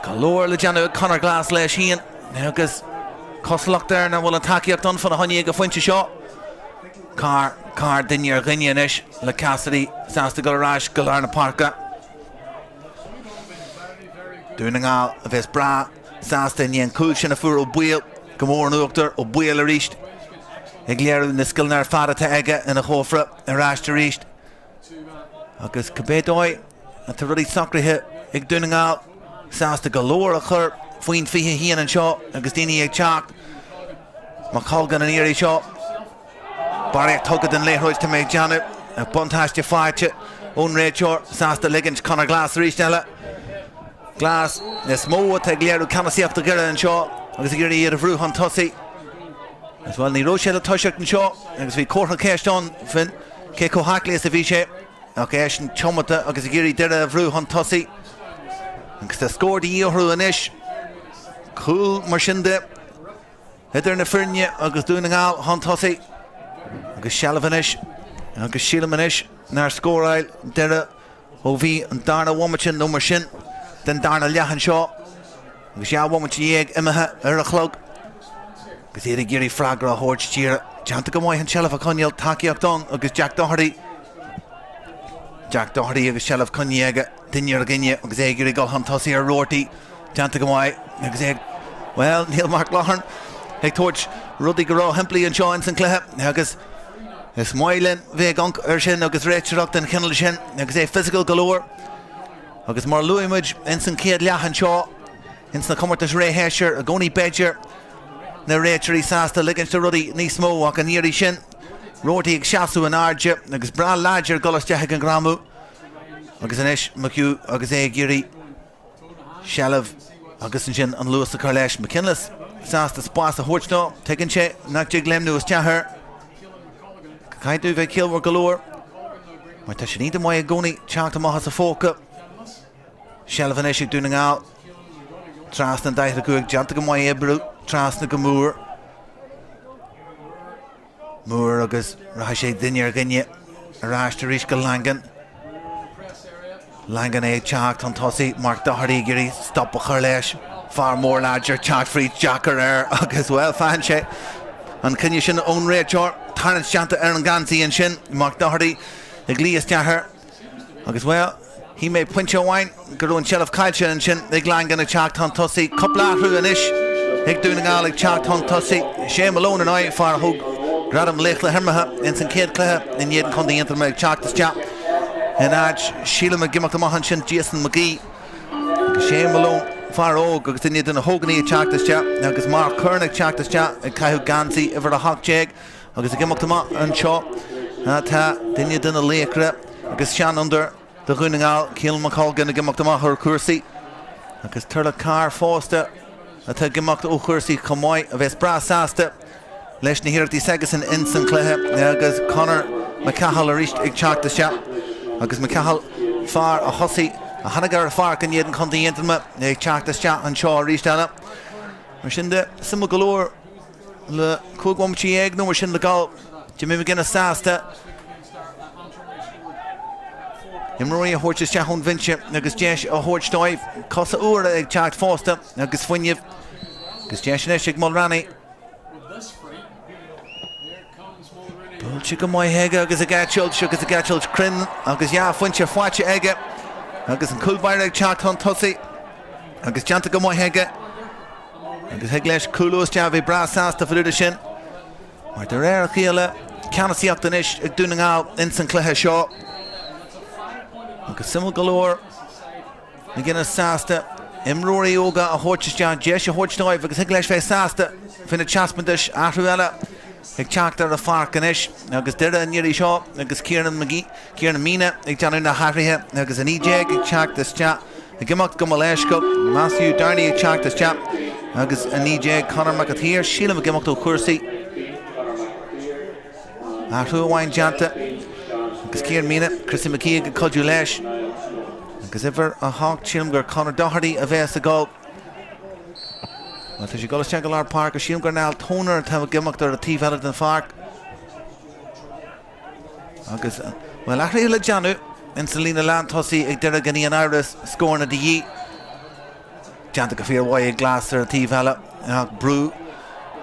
Go leor le déanamh ag Conor Glass leis féin agus cosúlacht air nach bhfuil an tacaíocht ann fána choinne ag an phointe seo. Carr, Carr duine ar dhuine anois le Cassidy sásta dul ar ais go lár na páirce. Dún na nGall a bheas breá sásta i ndiaidh an cúl sin a fuair Ó Baoill go mór in uachtar. Ó Baoill arís ag léiriú na scileanna ar fad atá aige ina chófra ar ais arís. Agus cibé dóigh atá rudaí socraithe ag Dún na nGall, sásta go leor a chur faoin 21 anseo agus daoine ag teacht. McColgan an iarraidh seo. Barraíocht tugtha den liathróid tá mé ag déanamh. Buntáiste faighte ón réiteoir, sásta ligint Conor Glass arís eile. Glass is mó atá ag léiriú ceannasaíocht do Dhoire anseo agus ag iarraidh iad a bhrú chun tosaigh. As bhuel ní raibh sé le toiseacht anseo agus bhí comhartha ceiste ann faoin cé chomh haclaí is a bhí sé ach eisean tiomanta agus ag iarraidh Doire a bhrú chun tosaigh. Agus tá scór de dhíth orthu anois. Cúl mar sin de. Idir na foirne agus Dún na nGall chun tosaigh agus seilbh anois agus sílim anois nár scóráil Doire ó bhí an darna bhomaite nó mar sin den darna leath anseo agus 12 bhomaite imithe ar an chlog agus iad ag iarraidh freagra a thabhairt díreach. Déanta go maith an tseilbh a choinneáil, tacaíocht ann agus Jack Doherty. Jack Doherty agus seilbh coinnithe aige duine ar dhuine agus é ag iarraidh dul chun tosaigh ar Roarty. Déanta go maith agus é ag, bhuel, níl Mark Loughrane ag tabhairt rudaí go róshimplí anseo ins an cluiche agus is maith linn bheith ag amharc air sin agus réiteoireacht den chineál sin agus é physical go leor. Agus mar a luaigh muid ins an chéad leath anseo ins na comórtais ré-sheisear i gcónaí b'fhéidir na réiteoirí sásta ligint do rudaí níos mó ach an iarraidh sin. Roarty ag seasamh in airde agus breá láidir ag dul isteach ag an ngreamú agus anois McHugh agus é ag iarraidh seilbh agus ansin an luas a chur leis. McKinless sásta spás a thabhairt dó. Tuigeann sé nach dtig léimniú isteach air. Caithfidh tú bheith ciallmhar go leor mar tá sé iontach maith i gcónaí teacht amach as a phóca. Seilbh anois ag Dún na nGall. Trasna an 45 déanta go maith oibriú trasna go Moore. Moore agus rachaidh sé duine ar dhuine ar ais arís go Langan. Langan é ag teacht chun tosaigh, Mark Doherty ag iarraidh stop a chur leis. Fear mór láidir teacht fríd deacair air agus, bhuel, faigheann sé an cinneadh sin ón réiteoir. Tarraingt déanta ar an ngeansaí ansin, Mark Doherty ag luí isteach air agus, bhuel, shíl mé pointe amháin go raibh an tseilbh caillte ansin ag Langan ag teacht chun tosaigh. Cúpla athrú anois ag Dún na nGall ag teacht chun tosaigh. Shane Malone ar ndóigh, fear a thóg gradam Laoch na hImeartha ins an chéad chluiche in éadan Chontae Aontroma ag teacht isteach in áit, sílim, ag imeacht amach ansin Jason McGee agus Shane Malone, fear óg agus duine de na hógánaigh ag teacht isteach agus Mark Curran ag teacht isteach ag caitheamh geansaí uimhir 18 agus ag imeacht amach anseo tá duine de na laochra agus seanfhondúir do Dhún na nGall, Keelan McColgan ag imeacht amach ó chúrsaí agus Turlough Carr fosta atá ag imeacht ó chúrsaí chomh maith, a bheas breá sásta leis na hiarrachtaí s'aigesan ins an chluiche agus Conor McCahill arís ag teacht isteach agus McCahill, fear a thosaigh, a tháinig ar an pháirc in éadan Chontae Aontroma ag teacht isteach anseo arís eile. Mar sin de, suimiúil go leor. Le 15 bhomaite nó mar sin le dul, Jimmy McGuinness sásta imreoirí a thabhairt isteach ón bhinse agus deis a thabhairt dóibh cosa úra ag teacht fosta agus fuinneamh agus deis anois ag Mulraney. Buailte go maith aige agus ag eitilt agus ag eitilt cruinn agus dhá phointe faighte aige agus an cúl báire ag teacht chun tosaigh agus déanta go maith aige. Agus thig leis cúlú isteach, bhí breá sásta fá dtaobh de sin. Mar de réir a chéile, ceannasaíocht anois ag Dún na nGall ins an chluiche seo. Agus suimiúil go leor, McGuinness sásta imreoirí óga a thabhairt isteach, deis a thabhairt dóibh agus thig leis bheith sásta faoi na taispeántais, athrú eile ag teacht ar an pháirc anois agus Doire an iarraidh seo agus Kieran McGee, Kieran Meenagh ag déanamh na hathruithe agus 19 ag teacht isteach ag imeacht gabh mo leithscéal, Matthew Downey ag teacht isteach agus 19 Conor McAteer, sílim ag imeacht ó chúrsaí. Athrú amháin déanta agus Kieran Meenagh, Chrissy McKee ag cuidiú leis agus uimhir 8, sílim gur Conor Doherty a bheas ag dul. Bhuel, tá sé ag dul isteach go lár páirce, sílim gur Niall Toner atá ag imeacht ar an taobh eile den pháirc. Agus, bhuel, athruithe le déanamh ins an líne lántosaigh ag Doire gan aon amhras, scóranna de dhíth. Déanta go fíormhaith ag Glas ar an taobh eile, ach brú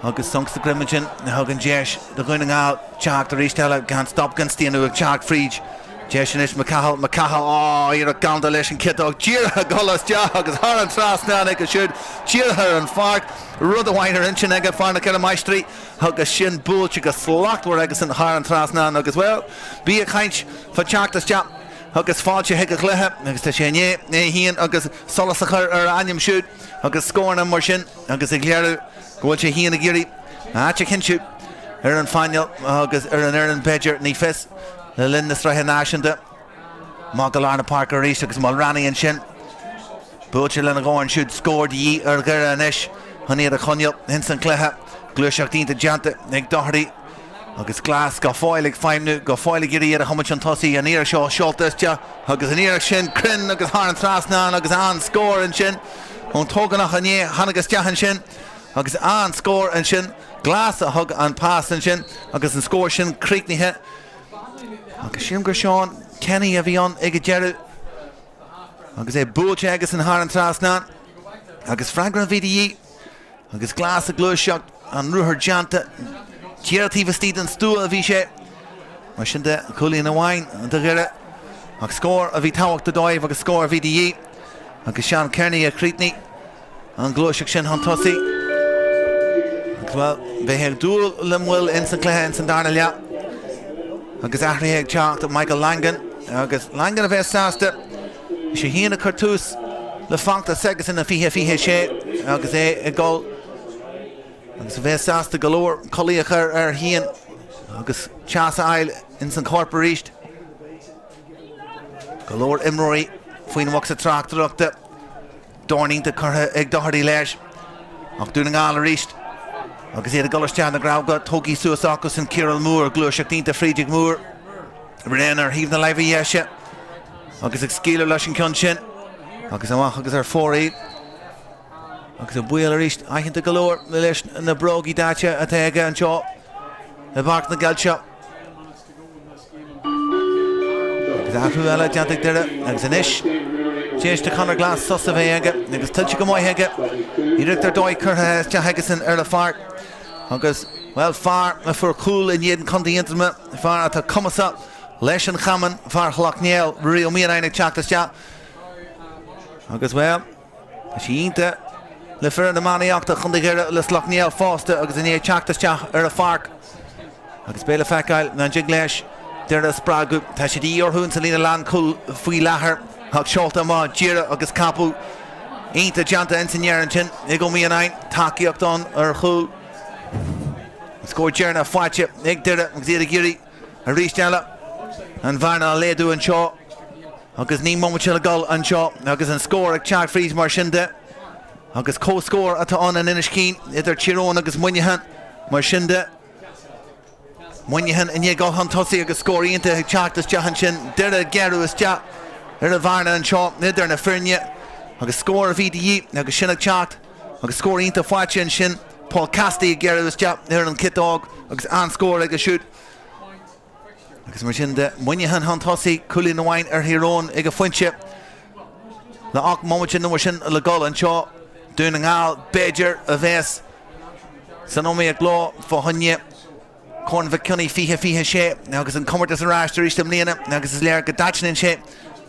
agus sonc sa droim ansin a thugann deis do Dhún na nGall teacht arís eile gan stop gan staonadh ag teacht fríd. Deis anois McCahill, McCahill, á, iarracht galánta leis an gciotóg, díreach ag dul isteach agus thar an trasnán aige siúd, díreach ar an pháirc, rud amháin ar intinn aige, fear na gceithre máistrí. Agus sin buailte go slachtmhar aigesan thar an trasnán agus, bhuel, bí ag caint fá teacht isteach agus fáilte chuig an chluiche agus tá sé i ndiaidh é féin agus solas a chur ar a ainm siúd agus scóranna mar sin agus ag léiriú go bhfuil sé féin ag iarraidh a áit a chinntiú ar an phainéal agus ar an fhoireann b'fhéidir, ní fios, le linn na Sraithe Náisiúnta. Amach go lár na páirce arís agus Mulraney ansin. Buailte lena dhorn siúd, scór de dhíth ar Dhoire anois chun iad a choinneáil ins an chluiche. Gluaiseacht iontach déanta ag Doherty agus Glas go fóill ag feidhmniú, go fóill ag iarraidh iad a thiomáint chun tosaigh. An iarracht seo seolta isteach agus an iarracht sin cruinn agus thar an trasnán agus an-scór ansin ón t-ógánach inné. Tháinig isteach ansin agus an-scór ansin. Glas a thug an pas ansin agus an scór sin críochnaithe. Agus sílim gur Seán Kenny a bhí ann ag an deireadh agus é buailte aigesan thar an trasnán agus freagra a bhí de dhíth agus Glas ag gluaiseacht, an ruathar déanta, díreach taobh istigh den stua a bhí sé. Mar sin de, cúilín amháin do Dhoire ach scór a bhí tábhachtach dóibh agus scór a bhí de dhíth agus Seán Kearney a chríochnaigh. An ghluaiseacht sin chun tosaigh agus, bhuel, bheifeá ag dúil le moill ins an chluiche ins an darna leath agus athruithe ag teacht Michael Langan agus Langan a bheas sásta. Is é féin a chuir tús le feachtas s'aigesan i 2026 agus é ag dul agus a bheas sásta go leor culaith a chur air féin. agus teas a fháil ins an chorp arís. Go leor imreoirí faoin bhocsa tráchtaireachta. Dorn iontach curtha ag Doherty leis. Ach Dún na nGall arís agus iad ag dul isteach na gcrabhga, tógtha suas acusan Kieran Moore, gluaiseacht iontach fríd ag Moore. Rinne ar thaobh na láimhe dheise agus ag scaoileadh leis an ceann sin agus amach agus ar fóraoil. Agus an baol arís aitheanta go leor leis na brógaí daite atá aige anseo i bPáirc na gCeilteach. Agus athrú eile déanta ag Doire agus anois tar éis do Conor Glass sos a bheith aige agus tuillte go maith aige. Iarracht ar dóigh curtha isteach aigesan ar an pháirc agus, bhuel, fear a fuair cúl in éadan Chontae Aontroma, fear atá cumasach leis an chamán, fear Shleacht Néill, Ruairí Ó Mianáin ag teacht isteach agus, bhuel, Tá sé iontach le foireann iománaíochta Chontae Dhoire le Sleacht Néill fosta agus i ndiaidh teacht isteach ar an pháirc agus beidh le feiceáil an dtig leis Doire a spreagadh. Tá sé de dhíth orthu insa líne lánchúil faoi láthair ach seolta amach díreach agus ceapadh iontach déanta insa ndeireadh ansin ag Ó Mianáin. Tacaíocht ann ar chúl. An scór deireanach faighte ag Doire agus iad ag iarraidh arís eile an bhearna a laghdú anseo. Agus 9 mbomaite le dul anseo agus an scór ag teacht fríd mar sin de. Agus comhscór atá ann in Inis Caoin idir Tír Eoghain agus Muineachán mar sin de. Muineachán i ndiaidh dul chun tosaigh agus scór iontach ag teacht isteach ansin. Doire ag géarú isteach ar an bhearna anseo idir na foirne agus scór a bhí de dhíth agus sin ag teacht agus scór iontach faighte ansin. Paul Cassidy ag géarú isteach ar an chiotóg agus an-scór aige siúd. Agus mar sin de, Muineachán chun tosaigh, cúilín amháin ar Thír Eoghain ag an phointe. Le 8 mbomaite nó mar sin le dul anseo, Dún na nGall, b'fhéidir, a bheas san iomaíocht leo fá choinne Corn Mhic Cionnaith 2026 agus an comórtas ar ais arís i mbliana agus is léir go dtaitníonn sé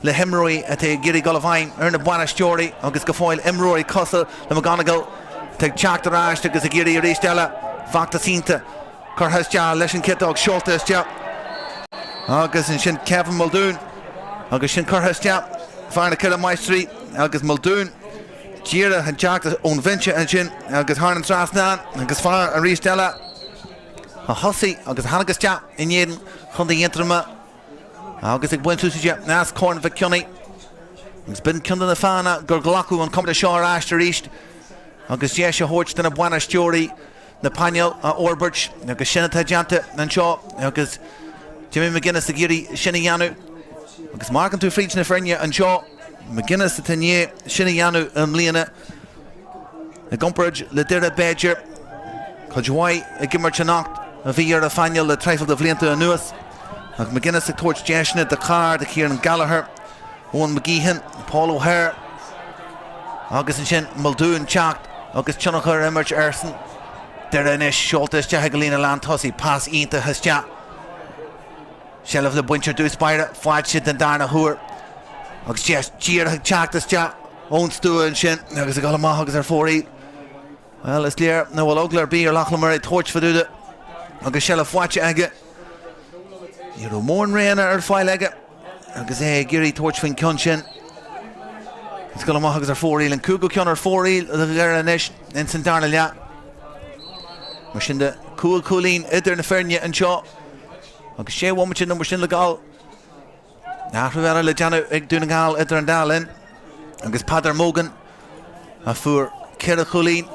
le himreoirí atá ag iarraidh dul i bhfeidhm ar na bainisteoirí agus go fóill imreoirí cosúil le McGonigle atá ag teacht ar ais agus ag iarraidh arís eile feachtas iontach Curtha isteach leis an chiotóg, seolta isteach agus ansin Kevin Muldoon agus sin curtha isteach, fear na Cille Máistrí agus Muldoon díreach ag teacht ón bhinse ansin agus thar an trasnán agus fear arís eile a thosaigh agus a tháinig isteach in éadan Chontae Aontroma agus ag baint úsáide as Corn Mhic Cionnaith agus b'in ceann de na fáthanna gur glacadh an comórtas seo ar ais arís agus deis a thabhairt do na bainisteoirí na painéil a fhorbairt agus sin atá déanta anseo agus Jimmy McGuinness ag iarraidh sin a dhéanamh agus má amharcann tú fríd na foirne anseo, McGuinness atá i ndiaidh sin a dhéanamh i mbliana i gcomparáid le Doire b'fhéidir. Cuid mhaith ag imirt anocht a bhí ar a phainéal le traidhfil de bhlianta anuas ach McGuinness ag tabhairt deiseanna do Carr, do Kieran Gallagher, Eoin McGeehan, Paul O'Hare agus ansin Muldoon teacht agus tionchar a imirt airsean. Doire anois seolta isteach ag an líne lántosaigh, pas iontach isteach. Seilbh le baint ar dtús báire, faighte den darna huair agus deis díreach ag teacht isteach ón stua ansin agus ag dul amach agus ar fóraoil. Bhuel, is léir nach bhfuil eagla ar bith ar Lachlan Murray tabhairt fá dtaobh de agus seilbh faighte aige. Ní raibh mórán roghanna ar fáil aige agus é ag iarraidh tabhairt faoin ceann sin. Ag dul amach agus ar fóraoil. An cúigiú ceann ar fóraoil do Dhoire anois ins an darna leath. Mar sin de, cúig chúilín idir na foirne anseo agus sé bhomaite nó mar sin le gabháil. Athrú eile le déanamh ag Dún na nGall idir an dá linn agus Peadar Mogan a fuair ceithre chúilín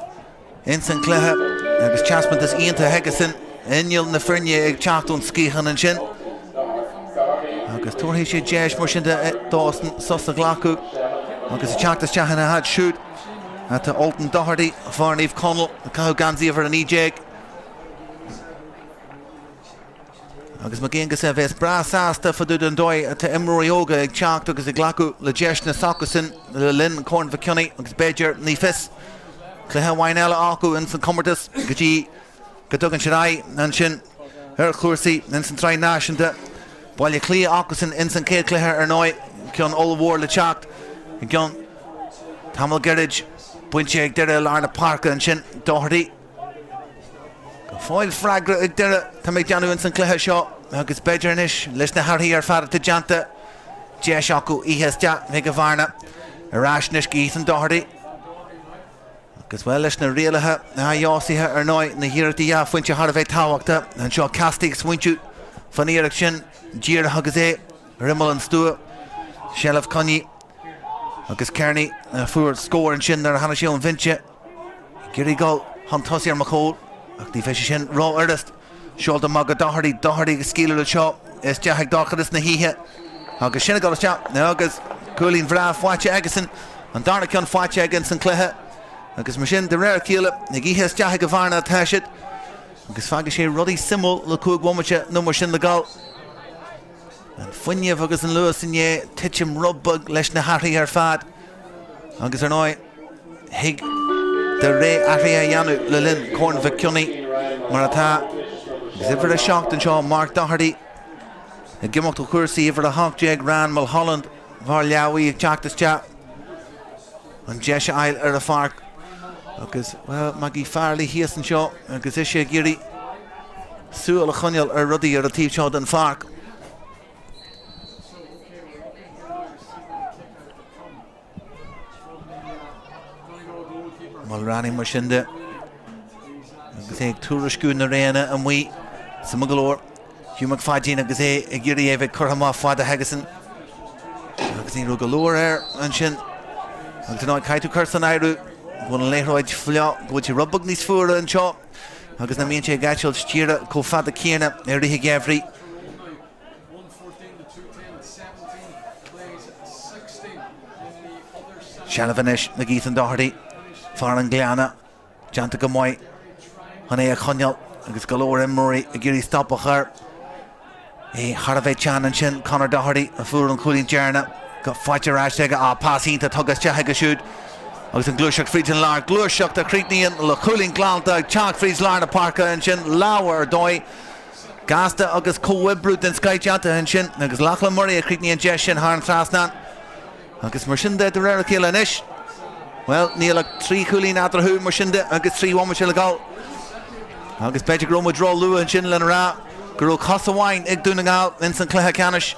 ins an chluiche agus taispeántas iontach aigesan, inneall na foirne ag teacht ón sciathán ansin agus tabharfaidh sé deis mar sin de dósan sos a ghlacadh agus ag teacht isteach ina háit siúd atá Ultan Doherty, fear Naomh Conaill, ag caitheamh geansaí uimhir 19. Agus Mac Aonghusa a bheas breá sásta fá dtaobh den dóigh atá imreoirí óga ag teacht agus ag glacadh le deiseanna s'acusan le linn Corn Mhic Cionnaith agus b'fhéidir, ní fios, cluiche amháin eile acu ins an chomórtas go dtí go dtugann siad aghaidh ansin ar chúrsaí ins an tSraith Náisiúnta. Baile Átha Cliath acusan ins an chéad chluiche ar ndóigh, ceann ollmhór le teacht i gceann tamall gairid. Bainte ag Doire i lár na páirce ansin, Doherty. Go fóill freagra ag Doire, tá mé ag déanamh ins an chluiche seo agus b'fhéidir anois leis na hathruithe ar fad atá déanta, deis acu ithe isteach chuig an bhearna. Ar ais anois go Ethan Doherty. Agus, bhuel, leis na rialacha athfheabhsaithe, ar ndóigh, na hiarrachtaí dhá phointe thar a bheith tábhachtach anseo. Cassidy ag smaointiú fán iarracht sin díreach agus é ar imeall an stua. Seilbh coinnithe agus Kearney a fuair scór ansin nuair a tháinig sé ón bhinse. Ag iarraidh dul chun tosaigh ar McCole ach ní bheidh sé sin rófhurast. Seolta amach go Doherty, Doherty ag scaoileadh anseo isteach ag dorchadas na hoíche agus sin ag dul isteach agus cúilín bhreá faighte aigesan, an darna ceann faighte aige ins an cluiche agus mar sin de réir a chéile ag ithe isteach ag an bhearna atá siad agus fágfaidh sé rudaí suimiúil le 5 bhomaite nó mar sin le dul. An fuinneamh agus an luas i ndiaidh titim rud beag leis na hathruithe ar fad agus ar ndóigh thig Doire athruithe a dhéanamh le linn Corn Mhic Cionnaith mar atá agus uimhir 7 anseo Mark Doherty ag imeacht ó chúrsaí uimhir 18 Ryan Mulholland fear Leamhaí ag teacht isteach an deis a fháil ar an pháirc agus, bhuel, Maggie Farrelly thíos anseo agus ise ag iarraidh súil a choinneáil ar rudaí ar an taobh seo den pháirc. Mulraney mar sin de agus é ag tuairisciú na réanna amuigh suimiúil go leor. Hugh McFadyen agus é ag iarraidh é a bheith curtha amach fada aigesan agus ní raibh go leor air ansin. Agus ar ndóigh caithfidh tú cur san áireamh go bhfuil an liathróid fliuch, go bhfuil sé rud beag níos fuaire anseo agus nach mbíonn sé ag eitilt stíre chomh fada céanna i rith an gheimhridh. Seilbh anois ag Ethan Doherty, fear an Ghleanna. Déanta go maith chun é a choinneáil agus go leor imreoirí ag iarraidh stop a chur. É thar a bheith teann ansin, Conor Doherty a fuair an cúilín deireanach. Faighte ar ais aige. Ah, pas iontach tugtha isteach aige siúd agus an gluaiseacht fríd an lár. Gluaiseacht a chríochnaíonn le cúilín glanta ag teacht fríd lár na páirce ansin. Lámh ar dóigh. Gasta agus comhoibriú den scoith déanta ansin agus Lachlan Murray a chríochnaíonn an deis sin thar an trasnán. Agus mar sin de, de réir a chéile anois, bhuel, níl ach 3 chúilín eatarthu, mar sin de, agus 3 bhomaite le dhul. Agus b'fhéidir go raibh muid ró-luath ansin lena rá go raibh cos amháin ag Dún na nGall ins an chluiche ceannais.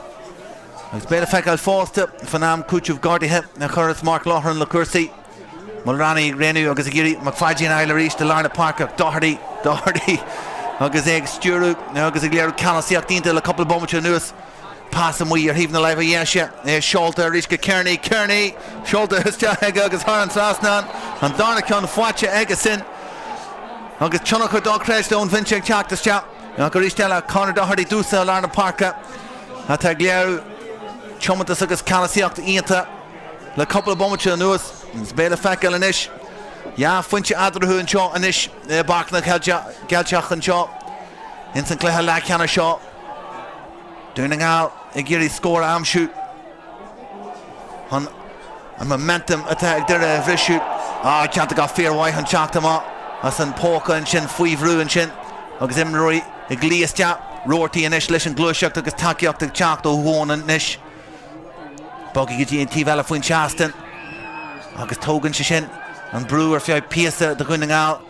Agus beidh le feiceáil fosta fan am cúiteamh gortaithe a chuirfeas Mark Loughran le cúrsaí. Mulraney ag rianú agus ag iarraidh McFadyen a fháil arís i lár na páirce ach Doherty, Doherty agus é ag stiúradh agus ag léiriú ceannasaíocht iontach le cúpla bomaite anuas. Pas amuigh ar thaobh na láimhe dheise, é seolta arís go Kearney, Kearney! Seolta isteach aige agus thar an trasnán, an darna ceann faighte aige sin agus tionchar dochreidte ón bhinse ag teacht isteach. Ach arís eile, Conor Doherty dúshaithe i lár na páirce atá ag léiriú tiomantas agus ceannasaíocht iontach le cúpla bomaite anuas. Agus beidh le feiceáil anois. Dhá phointe eadarthu anseo anois i bPáirc na gCeilteach anseo ins an cluiche leathcheannais seo. Dún na nGall ag iarraidh scór a aimsiú chun an momentum atá ag Doire a bhriseadh. Ah, déanta go fíormhaith an teacht amach as an póca ansin, faoi bhrú ansin agus imreoirí ag luí isteach. Roarty anois leis an gluaiseacht agus tacaíocht ag teacht ó Vaughan anois. Bogfaidh go dtí an taobh eile faoin seastán agus tógann sé sin an brú ar feadh píosa do Dhún na nGall.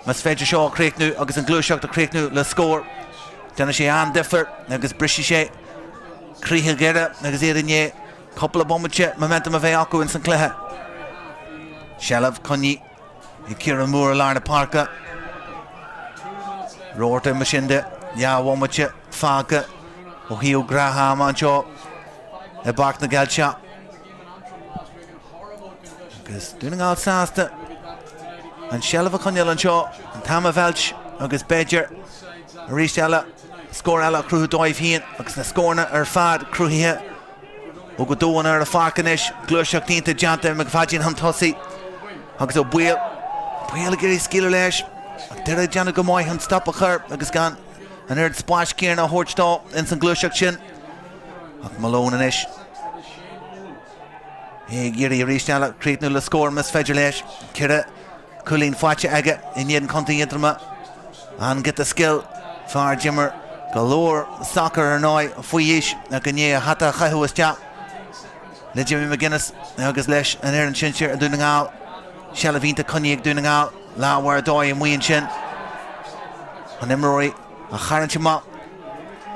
Más féidir seo a chríochnú agus an ghluaiseacht a chríochnú le scór, déanfaidh sé an-difear agus brisfidh sé croíthe Dhoire agus iad i ndiaidh cúpla bomaite momentum a bheith acu ins an chluiche. Seilbh coinnithe ag Ciarán Moore i lár na páirce. Roarty mar sin de, dhá bhomaite fágtha ó thaobh gnáth-ama anseo i bPáirc na gCeilteach. Agus Dún na nGall sásta an seilbh a choinneáil anseo, an t-am a mheilt agus b'fhéidir arís eile scór eile a chruthú dóibh féin agus na scóranna ar fad cruthaithe ó go domhain ar an pháirc anois. Gluaiseacht iontach déanta ag McFadyen chun tosaigh agus Ó Baoill. Baoill ag iarraidh scaoileadh leis ach Doire ag déanamh go maith chun stop a chur agus gan an oiread spáis céanna a thabhairt dó ins an ghluaiseacht sin. Ach Malone anois. É ag iarraidh arís eile críochnú le scór más féidir leis. Ceithre chúilín faighte aige in éadan Chontae Aontroma. An giota scil, fear d'imir go leor sacair ar ndóigh faoi aois ach i ndiaidh a hata a chaitheamh isteach le Jimmy McGuinness agus leis an fhoireann sinsir i Dún na nGall. Seilbh iontach coinnithe ag Dún na nGall. Lámh ar dóigh amuigh ansin. An imreoirí a tharraingt amach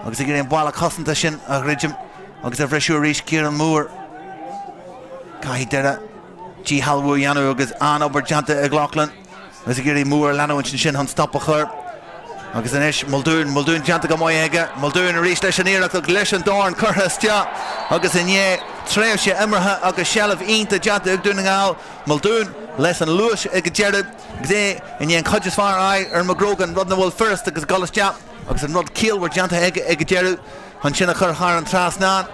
agus ag iarraidh an balla cosanta sin a dhruidim agus a bhriseadh arís Ciarán Moore. Caithfidh Doire. Díshealbhú a dhéanamh agus an-obair déanta ag Loughlin agus ag iarraidh Moore a leanúint ansin chun stop a chur. Agus anois Muldoon, Muldoon déanta go maith aige, Muldoon arís leis an iarracht agus leis an dorn curtha isteach agus i ndiaidh tréimhse imeartha agus seilbh iontach déanta ag Dún na nGall, Muldoon leis an luas ag an deireadh agus é i ndiaidh an chuid is fearr a fháil ar McGrogan, rud nach bhfuil furasta agus ag dul isteach agus an rud ciallmhar déanta aige ag an deireadh chun sin a chur thar an trasnán.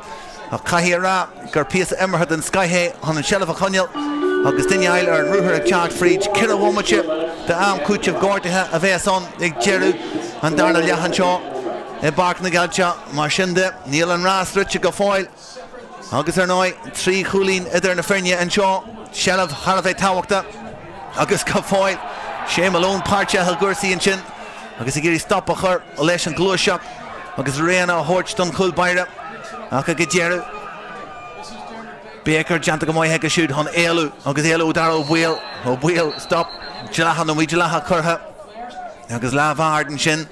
Ach caithfidh a rá gur píosa imeartha den scoith é chun an tseilbh a choinneáil agus duine a fháil ar an ruathar ag teacht fríd. Ceithre bhomaite d'am cúitimh gortaithe a bheas ann ag deireadh an darna leath anseo i bPáirc na gCeilteach. Mar sin de, níl an rás rite go fóill agus ar ndóigh, 3 chúilín idir na foirne anseo, seilbh thar a bheith tábhachtach agus go fóill Shay Malone páirteach i gcúrsaí ansin agus ag iarraidh stop a chur leis an ghluaiseacht agus roghanna a thabhairt don chúl báire ach ag an deireadh Baker déanta go maith aige siúd chun éalú agus éalú ó Dara Ó Baoill. Ó Baoill stop dleathach nó mídhleathach curtha agus lámh ard ansin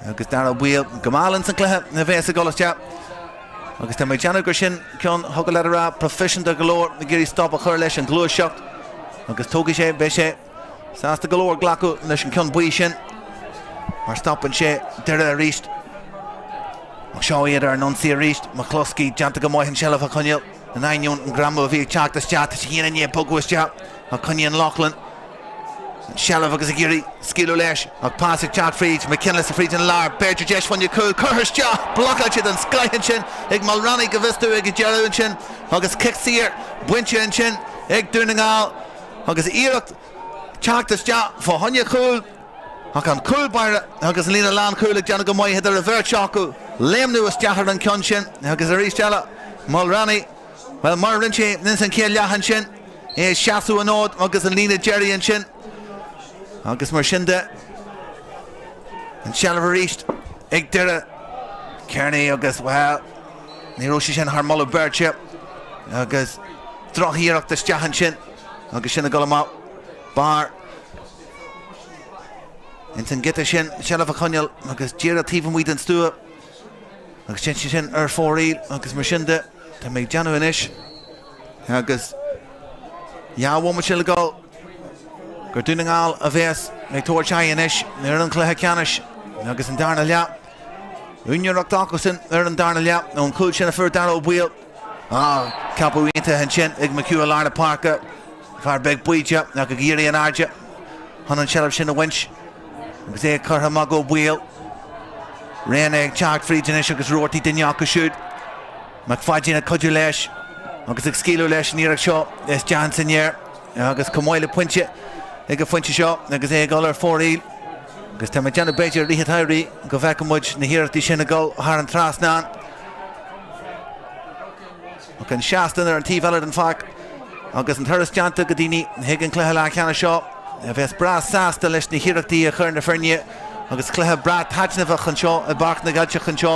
agus Dara Ó Baoill go mall ins an cluiche a bheas ag dul isteach agus tá mé ag déanamh gur sin ceann thiocfadh leat a rá proifisiúnta go leor ag iarraidh stop a chur leis an ghluaiseacht agus tógfaidh sé beidh sé Sásta go leor glacadh leis an ceann buí sin mar stopann sé Doire arís. Ach seo iad ar an ionsaí arís. McCloskey déanta go maith an tseilbh a choinneáil in ainneoin an greamú a bhí ag teacht isteach. Tá sé féin i ndiaidh bogadh isteach ach coinníonn Loughlin an tseilbh agus ag iarraidh scaoileadh leis ach pas ag teacht fríd McKinless fríd an lár. B'fhéidir deis fá choinne cúl curtha isteach. Blocáilte den scoith ansin ag Mulranny go bhfios domh ag an deireadh ansin agus cic saor bainte ansin ag Dún na nGall. agus iarracht teacht isteach fá choinne chúil ach an cúl báire agus an líne lánchúil ag déanamh go maith idir an bheirt acu léimniú isteach ar an ceann sin agus arís eile Mulranny, bhuel mar a rinne sé ins an chéad leath ansin, é ag seasamh an fhóid agus an líne deiridh ansin agus mar sin de an tseilbh arís ag Doire. Kearney agus, bhuel, ní raibh sé sin thar moladh beirte agus Drochiarracht isteach ansin agus sin ag dul amach. Barr ins an giota sin, seilbh a choinneáil agus díreach taobh amuigh den stua agus téann sé sin ar fóraoil agus mar sin de tá mé ag déanamh anois agus dhá bhomaite le dul gur Dún na nGall a bheas ag tabhairt aghaidh anois ar an chluiche ceannais agus an darna leath. Úinéireacht acusan ar an darna leath ón chúl sin a fuair Dara Ó Baoill. Ceapadh iontach ansin ag McHugh i lár na páirce, fear beag baoite ach ag éirí in airde chun an tseilbh sin a bhaint agus é curtha amach Ó Baoill. Rena ag teacht fríd anois agus Roarty duine acu siúd. McFadyen ag cuidiú leis agus ag scaoileadh leis an iarracht seo isteach san aer agus chomh maith le pointe ag an phointe seo agus é ag dul ar fóraoil. Agus tá mé ag déanamh b'fhéidir i rith an tsamhraidh go bhfeicfidh muid na hiarrachtaí sin ag dul thar an trasnán. Ach an seastán ar an taobh eile den pháirc agus an turas déanta go daoine chuig an cluiche leathcheannais seo a bheas breá sásta leis na hiarrachtaí a chuir na foirne agus cluiche breá taitneamhach anseo i bPáirc na gCeilteach anseo.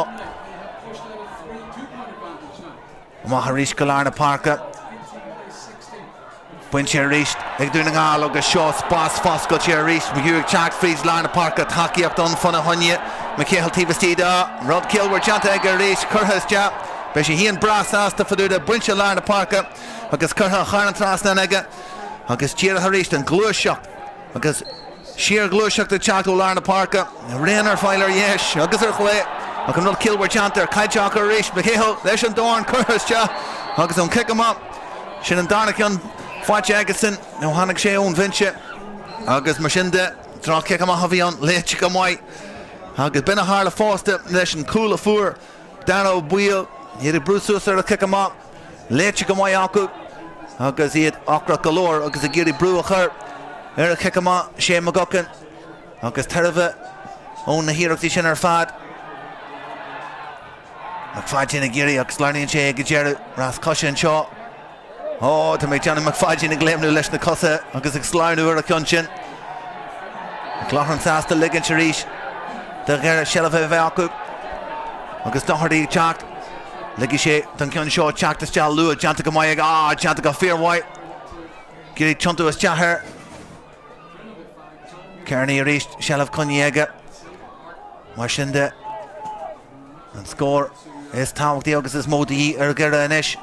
Amach arís go lár na páirce. Bainte arís ag Dún na nGall agus seo spás foscailte arís. McHugh ag teacht fríd lár na páirce, tacaíocht ann fána choinne. McCahill taobh istigh de. Rud ciallmhar déanta aige arís, curtha isteach. Beidh sé féin breá sásta fá dtaobh de. Bainte lár na páirce agus curtha thar an trasnán aige agus díreach arís an ghluaiseacht agus síorghluaiseacht ag teacht ó lár na páirce. Rian ar fáil ar dheis agus ar chlé ach an rud ciallmhar déanta, caillte acu arís. McCahill leis an dorn curtha isteach agus an cic amach. Sin an darna ceann faighte aigesan ó tháinig sé ón bhinse agus mar sin de, droch-chic amach a bhí ann, léite go maith agus b'in a tharla fosta leis an chúl a fuair Dara Ó Baoill. Iad ag brú suas ar an chic amach, léite go maith acu agus iad ocrach go leor agus ag iarraidh brú a chur ar an chic amach, Shane McGuckin agus tairbhe ó na hiarrachtaí sin ar fad. McFadyen ag iarraidh agus sleamhnaíonn sé ag an deireadh. Rás coise anseo. Ó, tá mé ag déanamh McFadyen ag léimniú leis na cosa agus ag sleamhnú ar a cheann sin. McLaughlin sásta ligint arís do Dhoire seilbh a bheith acu agus Doherty ag teacht. Ligfidh sé don cheann seo teacht isteach luath. Déanta go maith ag, á, déanta go fíormhaith. Ag iarraidh tiontú isteach air. Kearney arís, seilbh coinnithe aige. Mar sin de, an scór is tábhachtaí agus is mó de dhíth ar Dhoire anois.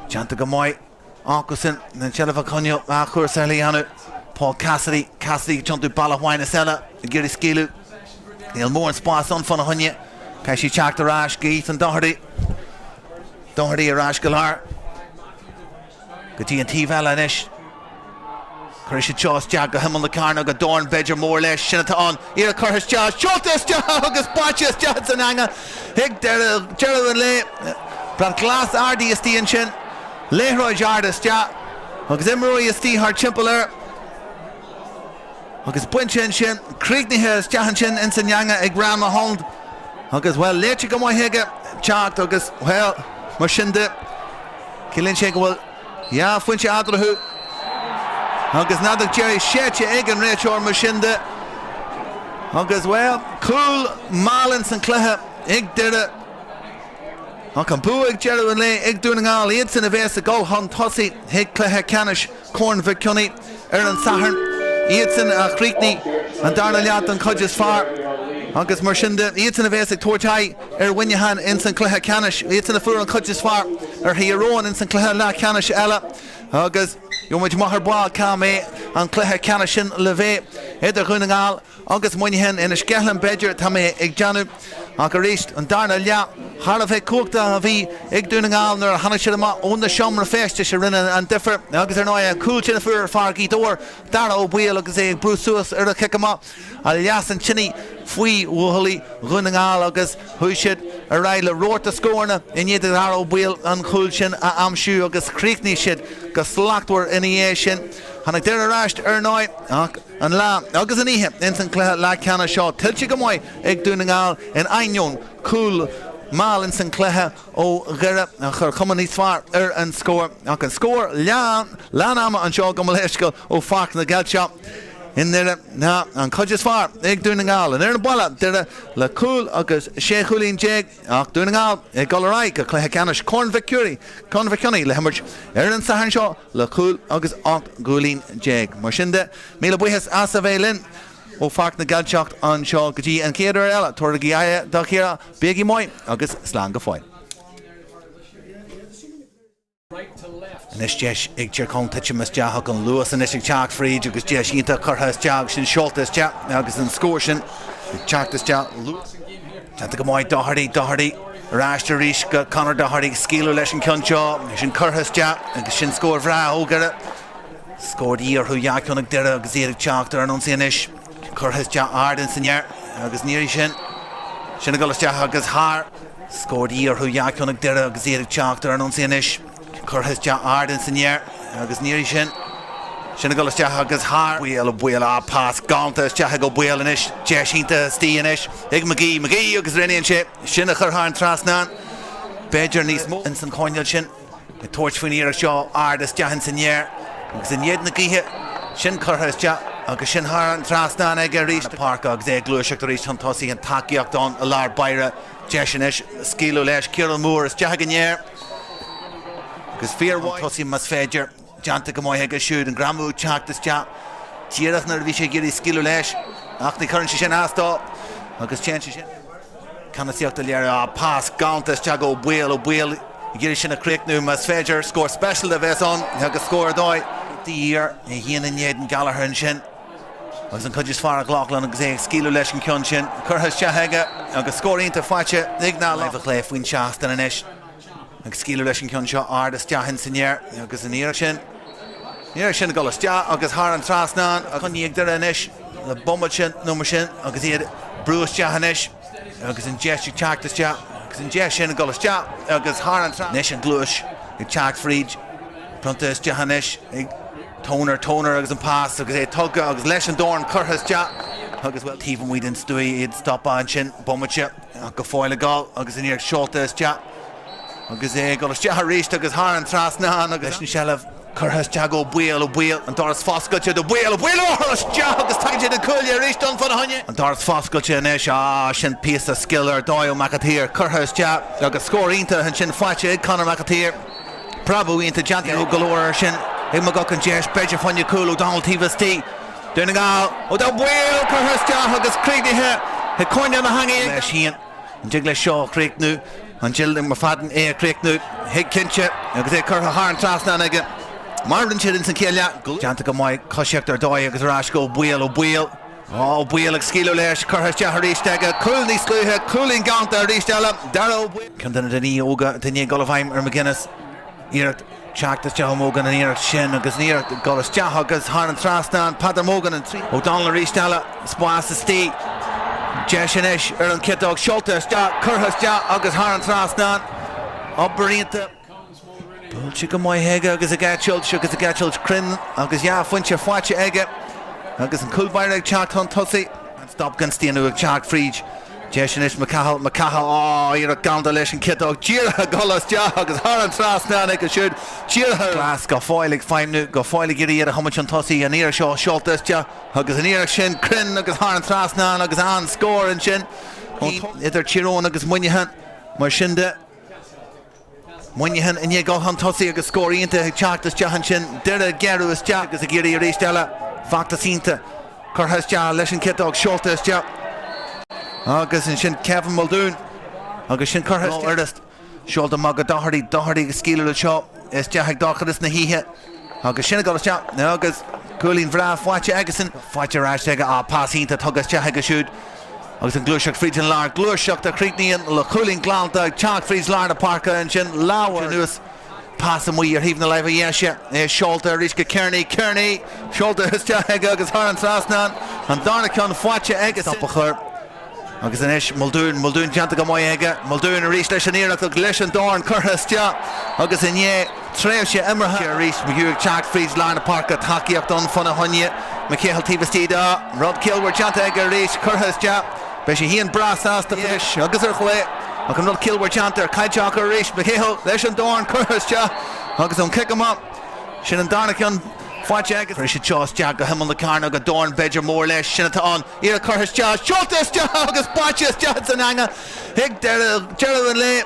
Déanta go maith acusan an tseilbh a choinneáil. Athchúrsa eile a dhéanamh. Paul Cassidy, Cassidy ag tiontú bealach amháin is eile ag iarraidh scaoileadh. Níl mórán spáis ann fána choinne. Caithfidh sé teacht ar ais go Ethan Doherty. Doherty ar ais go lár. Go dtí an taobh eile anois. Cuirfidh siad seo isteach go himeall na cearnóige. Dorn b'fhéidir mór leis. Sin atá ann. Iarracht curtha isteach. Seolta isteach agus báite isteach san eanga. Ag deireadh an lae. Brat glas ardaithe istigh ansin. Liathróid ard isteach agus imreoirí istigh thart timpeall air. Agus bainte ansin, críochnaithe isteach ansin ins an eanga ag Ryan Mulholland. Agus, bhuel, léite go maith aige teacht agus, bhuel, mar sin de, ciallaíonn sé go bhfuil dhá phointe eatarthu. Agus an fheadóg deiridh séidte ag an réiteoir mar sin de. Agus, bhuel, cúl mall ins an chluiche ag Doire. Ach an bua ag deireadh an lae ag Dún na nGall, iadsan a bhéas ag dul chun tosaigh chuig cluiche ceannais Chorn Mhic Cionnaith ar an Satharn, iadsan a chríochnaigh an darna leath den chuid is fearr agus mar sin de, iadsan a bhéas ag tabhairt aghaidh ar Mhuineachán ins an chluiche ceannais, iadsan a fuair an chuid is fearr ar Thír Eoghain ins an chluiche leathcheannais eile agus gheobhaidh muid amach ar ball cá mbeidh an cluiche ceannais sin le bheith idir Dhún na nGall Agus Muineachán, Inis Ceithleann b'fhéidir, tá mé ag déanamh. Ach arís, an darna leath thar a bheith cumhachtach a bhí ag Dún na nGall nuair a tháinig siad amach ó na seomra feistis a rinne an difear. Agus ar ndóigh, an cúl sin a fuair fear Ghaoth Dobhair, Dara Ó Baoill agus é ag brú suas ar a chic amach a las an tine faoi bhuachaillí Dhún na nGall agus chuaigh siad ar aghaidh le rabharta scóranna i ndiaidh do Dhara Ó Baoill an chúl sin a aimsiú agus chríochnaigh siad go slachtmhar ina dhiaidh sin. Tháinig Doire ar ais ar ndóigh ach. An lá agus an oíche ins an chluiche leathcheannais seo tuillte go maith ag Dún na nGall in ainneoin cúl mall ins an chluiche ó Dhoire a chuir cuma níos fearr ar an scór. Ach an scór lán ama anseo gabh mo leithscéal ó Pháirc na gCeilteach i nDoire ná an chuid is fearr ag Dún na nGall. An fhoireann baile Doire le cúl agus 16 chúilín. Ach Dún na nGall ag dul ar aghaidh go cluiche ceannais Chorn Mhic Ciaraidh, Corn Mhic Cionnaith le himirt ar an Satharn seo le cúl agus 18 gcúilín. Mar sin de, míle buíochas as a bheith linn ó Pháirc na gCeilteach anseo. Go dtí an chéad uair eile, tabhairaigí aire dá chéile, bígí maith agus slán go fóill. Anois deis ag Tír Chonaill titim isteach ach an luas anois ag teacht fríd agus deis iontach curtha isteach agus sin seolta isteach agus an scór sin ag teacht isteach. Déanta go maith Doherty, Doherty ar ais arís go Conor Doherty ag scaoileadh leis an ceann seo, sin curtha isteach agus sin scór bhreá ó Dhoire. Scór de dhíth orthu, dhá cheann ag Doire agus iad ag teacht ar an ionsaí anois. Curtha isteach ard ins an aer agus an iarraidh sin, sin ag dul isteach agus thar. Scór de dhíth orthu, dhá cheann ag Doire agus iad ag teacht ar an ionsaí anois. Curtha isteach ard ins an aer agus an iarraidh sin, sin ag dul isteach agus thar. Baoill, Ó Baoill, ah pas galánta isteach ag Ó Baoill anois, deis iontach istigh anois ag McGee, McGee agus roghnaíonn sé sin a chur thar an trasnán. B'fhéidir níos mó ins an choirnéal sin. Ag tabhairt faoin iarracht seo ard isteach ins an aer agus in éadan na gaoithe sin curtha isteach agus sin thar an trasnán aige arís. Na páirce agus é ag gluaiseacht arís chun tosaigh, an tacaíocht ann i lár báire. Deis anois scaoileadh leis Ciarán Moore isteach ag an aer agus fíormhaith. Chun tosaigh más féidir. Déanta go maith aige siúd, an greamú ag teacht isteach díreach nuair a bhí sé ag iarraidh scaoileadh leis ach ní chuireann sé sin as dó agus téann sé sin. Ceannasaíocht a léiriú. Ah, pas galánta isteach ó Baoill, Ó Baoill ag iarraidh sin a chríochnú más féidir. Scór speisialta a bheas ann agus scór ar dóigh. D'iarr é féin in éadan Gallagher ansin agus an chuid is fearr ag Loughlin agus é ag scaoileadh leis an ceann sin. Curtha isteach aige agus scór iontach faighte ag na Lámha chlé faoin seastán anois ag scaoileadh leis an ceann seo ard isteach ins an aer agus an iarracht sin, iarracht sin ag dul isteach agus thar an trasnán agus ag Doire anois le bomaite nó mar sin agus iad ag brú isteach anois agus an deis ag teacht isteach agus an deis sin ag dul isteach agus thar an trasnán. Anois an ghluais ag teacht fríd, pronnta isteach anois ag Toner, Toner agus an pas agus é tugtha agus leis an dorn curtha isteach agus bhuel taobh amuigh den stua iad stoptha ansin bomaite ach go fóill ag dul agus an iarracht seolta isteach agus é ag dul isteach arís agus thar an trasnán agus leis an seilbh curtha isteach Ó Baoill, Ó Baoill, an doras foscailte do Baoill, Ó Baoill ó isteach agus tagann sé na cuaille arís don fána choinne. An doras foscailte anois, ah sin píosa scil ar dóigh ó McAteer curtha isteach agus scór iontach ansin faighte ag Conor McAteer. Preabadh iontach déanta go leor air sin ag McGuckin deis b'fhéidir fá choinne cúl O'Donnell taobh istigh. Dún na nGall, Ó Baoill curtha isteach agus críochnaithe ag coirnéal na heangaí leis féin. An dtig leis seo a chríochnú? An Jill McFadden é a chríochnú. Thig cinnte agus é curtha thar an trasnán aige. Mar a rinne siad ins an chéad leath. Déanta go maith, coisíocht ar dóigh agus ar ais go Ó Baoill. Ó Baoill. Ó Baoill ag scaoileadh leis, curtha isteach arís aige. Cúl níos luaithe, cúilín galánta arís eile. Darragh Ó Baoill. Ceann de na daoine óga atá i ndiaidh dul i bhfeidhm ar McGuinness. Iarracht teacht isteach ó Mogan an iarracht sin agus an iarracht ag dul isteach agus thar an trasnán. Peadar Mogan an trí. O'Donnell arís eile. Spás istigh. Deis anois ar an chiotóg. Seolta isteach, curtha isteach agus thar an trasnán. Obair iontach. Buailte go maith aige agus ag eitilt agus ag eitilt cruinn agus dhá phointe faighte aige agus an cúl báire ag teacht chun tosaigh. Stop gan staonadh ag teacht fríd. Deis anois McCahill, McCahill, á, iarracht galánta leis an chiotóg díreach ag dul isteach agus thar an trasnán aige siúd, díreach ar glas go fóill ag feidhmiú, go fóill ag iarraidh iad a thiomáint chun tosaigh, an iarracht seo seolta isteach agus an iarracht sin cruinn agus thar an trasnán agus an-scór ansin idir Tír Eoghain agus Muineachán. Mar sin de. Muineachán i ndiaidh dul chun tosaigh agus scór iontach ag teacht isteach ansin. Doire ag géarú isteach agus ag iarraidh arís eile. Feachtas iontach curtha isteach leis an chiotóg seolta isteach agus ansin Kevin Muldoon agus sin curtha isteach. Oireast seolta amach go Doherty, Doherty ag scaoileadh anseo isteach ag dorchadas na hoíche agus sin ag dul isteach agus cúilín bhreá faighte aigesan. Faighte ar ais aige, ah pas iontach tugtha isteach aige siúd. Agus an ghluaiseacht fríd an lár, gluaiseacht a chríochnaíonn le cúilín galánta ag teacht fríd lár na páirce ansin, lámh anuas, pas amuigh ar thaobh na láimhe dheise, é seolta arís go Kearney, Kearney! Seolta isteach aige agus thar an trasnán, an darna ceann faighte aige. Stop a chur agus anois Muldoon, Muldoon déanta go maith aige, Muldoon arís leis an iarracht agus leis an dorn curtha isteach agus i ndiaidh tréimhse imeartha arís, McHugh ag teacht fríd lár na páirce, tacaíocht ann fána choinne. McCahill taobh istigh de, rud ciallmhar déanta aige arís, curtha isteach. Beidh sé féin breá sásta anois agus ar chlé ach an rud ciallmhar déanta ar caillte acu arís. McCahill leis an dorn curtha isteach agus an cic amach. Sin an darna ceann faighte aige. Cuirfidh siad seo isteach go himeall na cearnóige, dorn b'fhéidir mór leis, sin atá ann. Iarracht curtha isteach, seolta isteach agus báite isteach san eanga ag deireadh an lae.